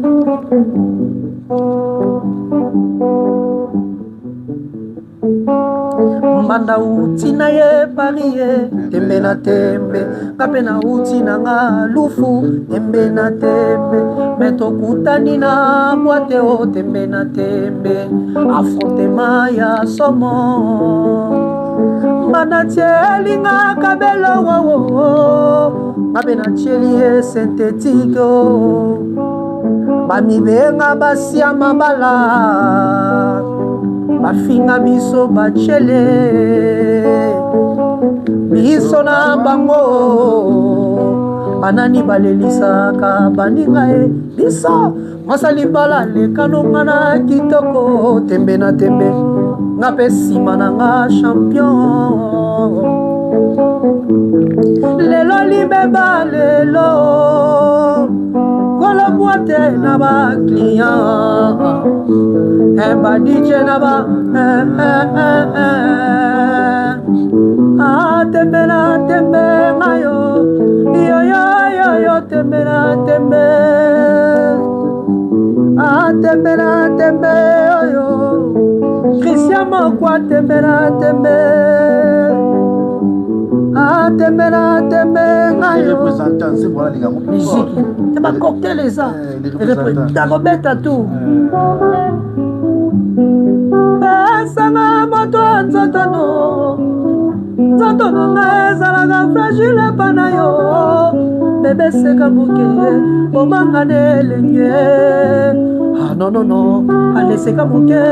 Mbanda uti na ye Paris ye, tembe na tembe, nga mpe nauti na nga Lufu, tembe na tembe, me tokutani na boîte o, tembe na tembe, affrontement ya somo. Mbanda tieli nga kabelo wowo, nga mpe natieli ye synthétique o. Bamibenga basi ya mabala, bafinga biso, bachele biso na bango, banani balelisaka baninga ye biso. Mwasa libala lekanonga na kitoko, tembe na tembe, nga mpe nsima na nga champion. Lelo libeba lelo kolo boite na ba client eh, ba DJ na ba eh, eh, eh, eh. Ah, tembe na tembe ngayo yo yo yo yo tembe na tembe ah, tembe na tembe oyo Christian Mokwa tembe na tembe ah, tembe na tembe ngayo miziki te bacocktail eza nakobeta tu pesanga moto ya nzoto no nzoto na ngai ezalaka fragile epa na yo bebe seka moke bomanga na elenge ah, non non non aleseka moke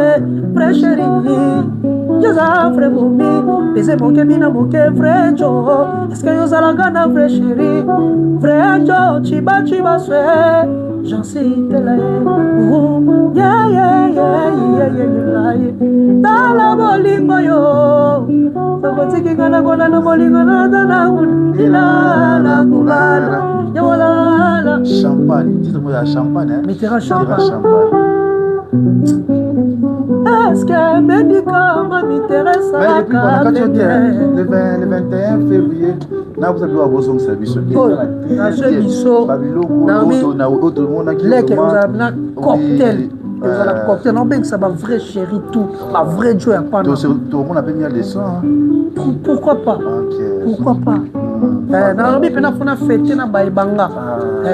vrai chéri yoza vrai momi beze moke bina moke vrai jo eske yozalaka na vrai chéri vrai jo chiba chiba swe Jean-Citele yeah, yeah, yeah, yeah, yeah, yeah. Tala bolingo yo sokotiki nga nakona na bolingo naza na ilala kubala yawalala Champagne, titre moko ya champagne, hein? Mitterrand Mitterrand champagne. Champagne. Est-ce médicament Mais depuis miteresaka na kati yo te, hein, le 20 le 21 février na kosa biloko bozongisa biso. Oyo, nazwi biso, babiloko Naomi, oyo tomonaki leke vraiment, ozala na cocktail oui, ezala cocktail naobengisa bavrai chéri tout bavrai jo ya pana. Tomona mpe miel de son, hein. Pourquoi pas? Ok. Pourquoi pas? Nalobi mpena fona fete na bayebanga.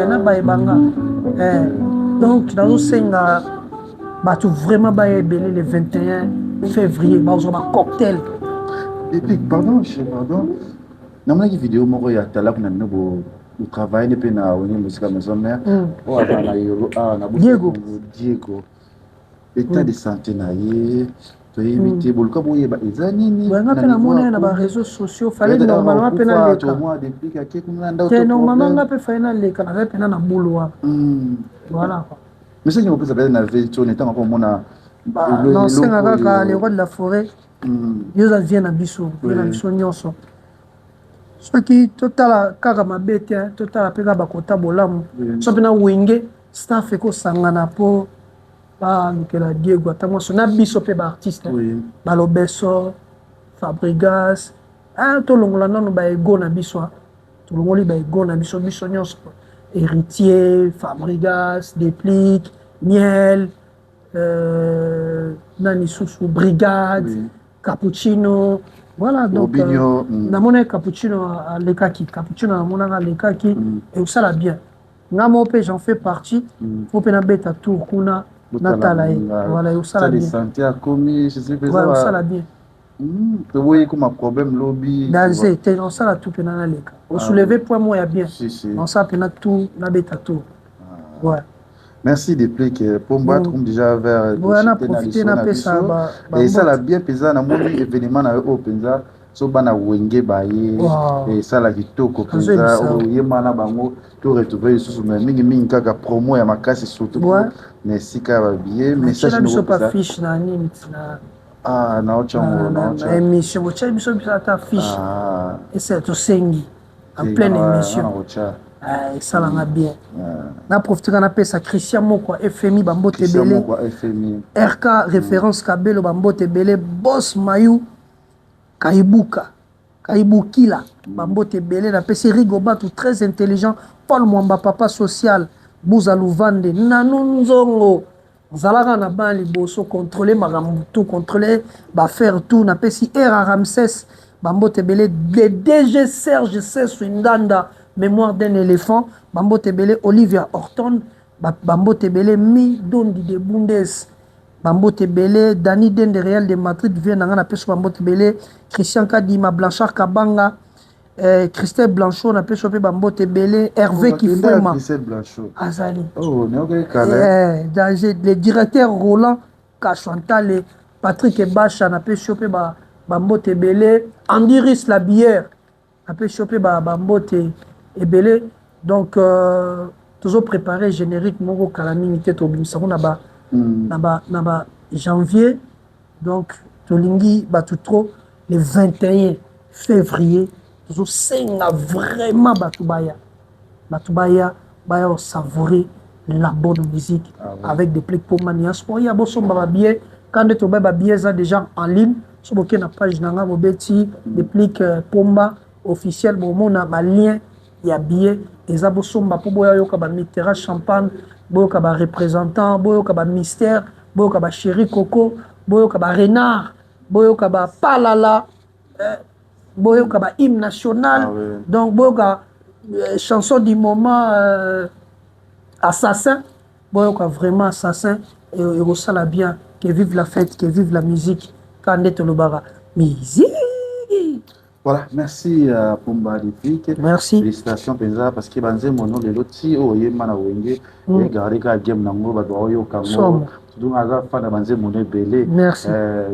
Na bayebanga. Donc nazosenga bato vraiment baya ebele le 21 février, bazwa bacocktail. Et puis, pardon, pardon, namonaki video moko ya talaku na bino botravaille mpe na Wenge Mosika Maison Mère. Oyo azala na yolo awa na Diego. Diego, état de santé na ye toyebi te, boluka boyeba eza nini. Nga mpe namona ye na baréseaux sociaux, fallait normalement mpe naleka te. Normalement nga mpe fallait naleka, nazali mpena na bulu wana, voilà quoi. Message kopesa peut-être na ve tone ntango akomona? Naosenga kaka le roi de la forêt, yo oza vie na biso, vie na biso nyonso. Soki totala kaka mabe te, totala mpe kaka bakota bolamu. So mpe na Wenge staff ekosangana mpo balukela Diego ata mwasi na biso mpe baartiste balobeso Fabrigas, tolongola nano baego na biso, tolongoli baego na biso, biso nyonso, Héritier, Fabrigas, Déplique, Miel, nani susu, Brigade, Cappuccino, voilà. Donc namonaki Cappuccino alekaki, Cappuccino namonaka alekaki. Ekosala bien. Nga moko mpe j'en fais partie, faut mpe nabeta tour kuna, natala ye, voilà, ekosala bien. Santé akomi, je sais. Osala bien. Toboyi koma problème lobi. Danger te, osala tout mpena naleka, osoulever point moko ya bien, osala mpena tout, nabeta tour, ouais. Merci Déplique Pomba, comme déjà vers na profite napesa. Esala bien mpenza. Namoni événement na yo oyo mpenza, so bana Wenge baye, esala kitoko mpenza, oyemba na bango, to retrouve lisusu, mais mingimingi kaka promo ya makasi, surtout na esika ya babillet. Message biso pa fiche na nini na Ah, naotyango. Na émission botia biso biso ata fiche ese tosengi en pleine émission, esalanga bien. Na profite kaka napesa Christian Moko ya FMI bambote ebele, RK Référence Kabelo bambote ebele, Bos Mayu Kaibuka Kaibukila bambote ebele. Napesi Rigobatu très intelligent, Paul Mwamba papa social, Buza Luvande, Nanu Nzongo ozalaka na bana liboso, contrôle makambo tout, contrôle bafaire tout. Napesi Era Ramses bambote ebele, le DG Serge Sesu Ndanda, mémoire d'un éléphant, bambote ebele, Olivia Horton bambote ebele, Mi Dondi de Bundes bambote ebele, Dani Dende Real de Madrid vie na nga, napesi bambote ebele, Christian Kadima, Blanchard Kabanga, Christelle Blanchot, napesi mpe bambote ebele, Hervé Kifwema azali. Oh, eh, le directeur Roland Kachantale, Patrick Ebasha, napesi yo mpe bambote ebele, Andiris la bière, napesi yo mpe bambote ebele. Donc tozopréparer générique moko kala mingi te, tobimisango na ba janvier. Donc tolingi bato trop le 21. février. Tozosenga vraiment bato baya, bato baya, baya savourer la bonne musique. Ah ouais. Avec Deplick Pomba Niasport ya bosomba babillet. Quand nde tobai, babillet eza déjà en ligne. So boke na page na nga, bobeti Deplick Pomba officiel, bomona balien ya billet eza. Bosomba mpo boya yoka bamitera champagne, boyoka bareprésentant, boyoka bamystère, boyoka bachéri coco, boyoka barenard, boyoka bapalala, boyoka bahymne national. Ah ouais. Donc boyoka chanson du moment, assassin. Boyoka vraiment assassin, ekosala bien. Que vive la fête, que vive la musique. Ka nde tolobaka musique. Voilà, merci Pomba Deplick. Merci. Félicitations mpenza, parce que banzembo no lelo ti oyo oyemba na Wenge egarde kaka game nango, bato baoyoka yango. Somo. Surtout nga aza fan na banzembo no ebele. Merci.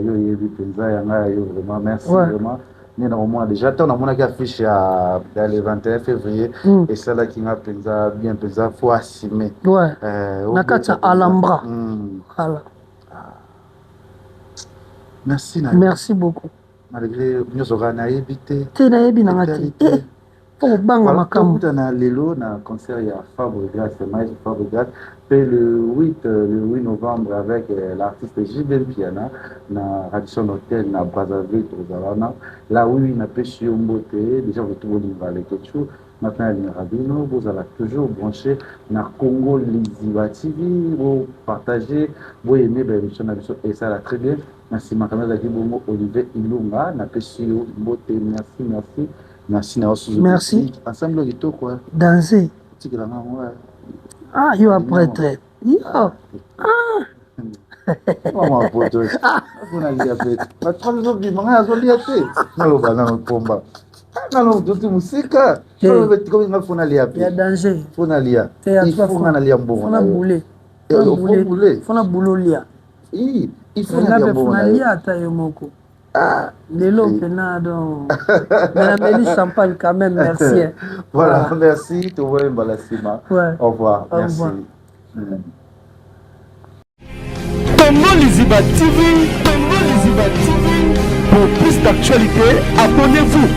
Yo oyebi mpenza yanga ya yo, vraiment merci. Vraiment nde nakomona déjà, ntango namonaki affiche ya le 21 février, esalaki nga mpenza bien mpenza, faut assumer. Na kati ya obeta mpenza. Alhambra. Voilà. Merci na yo. Merci beaucoup. Malgré nyonso kaka nayebi te. Te, nayebi nanga te. Etali te. Mpo kobanga Voilà, makambo. Tokutana lelo na concert ya Fabregas, Maestro Fabregas, pe le 8, le 8 novembre avec l'artiste JB Mpiana na Radisson Hotel na Brazzaville, tozala wana. Là oui, napesi yo mbote, déjà botu bolinga Leketchou, maintenant alingaka bino, bozala toujours branché na Congo Liziba TV, bo partager, bo aimer ba émission na biso et ça la très bien. Na nsima kama ezalaki bongo Olivier Ilunga, napesi yo mbote, merci, merci. Merci na yo susu. Merci. Ensemble oyo kitoko, eh. Danse. Otikelanga yango, eh. Ah, yo aprêtre yo. Mama poto mpona lia pe bato azobima, ngai azolia te. Naloba nano Pomba, nano toti mosika nga fona lia Ya pe danger. Fona lia. Te, en il tout cas, faut nga nalia mbongo fona na yo. boule. Eh, Fona faut boule. boule. Fona boule olia. Il faut nga nalia mpe mbongo fona na yo. lia ata yo moko. Ah, lelo mpena donc, mais nameli champagne quand même, merci, hein. Voilà, merci, tovoye mbala nsima. Au revoir. Au Merci. revoir. Congo Liziba TV, Congo Liziba TV. Pour plus d'actualités, abonnez-vous.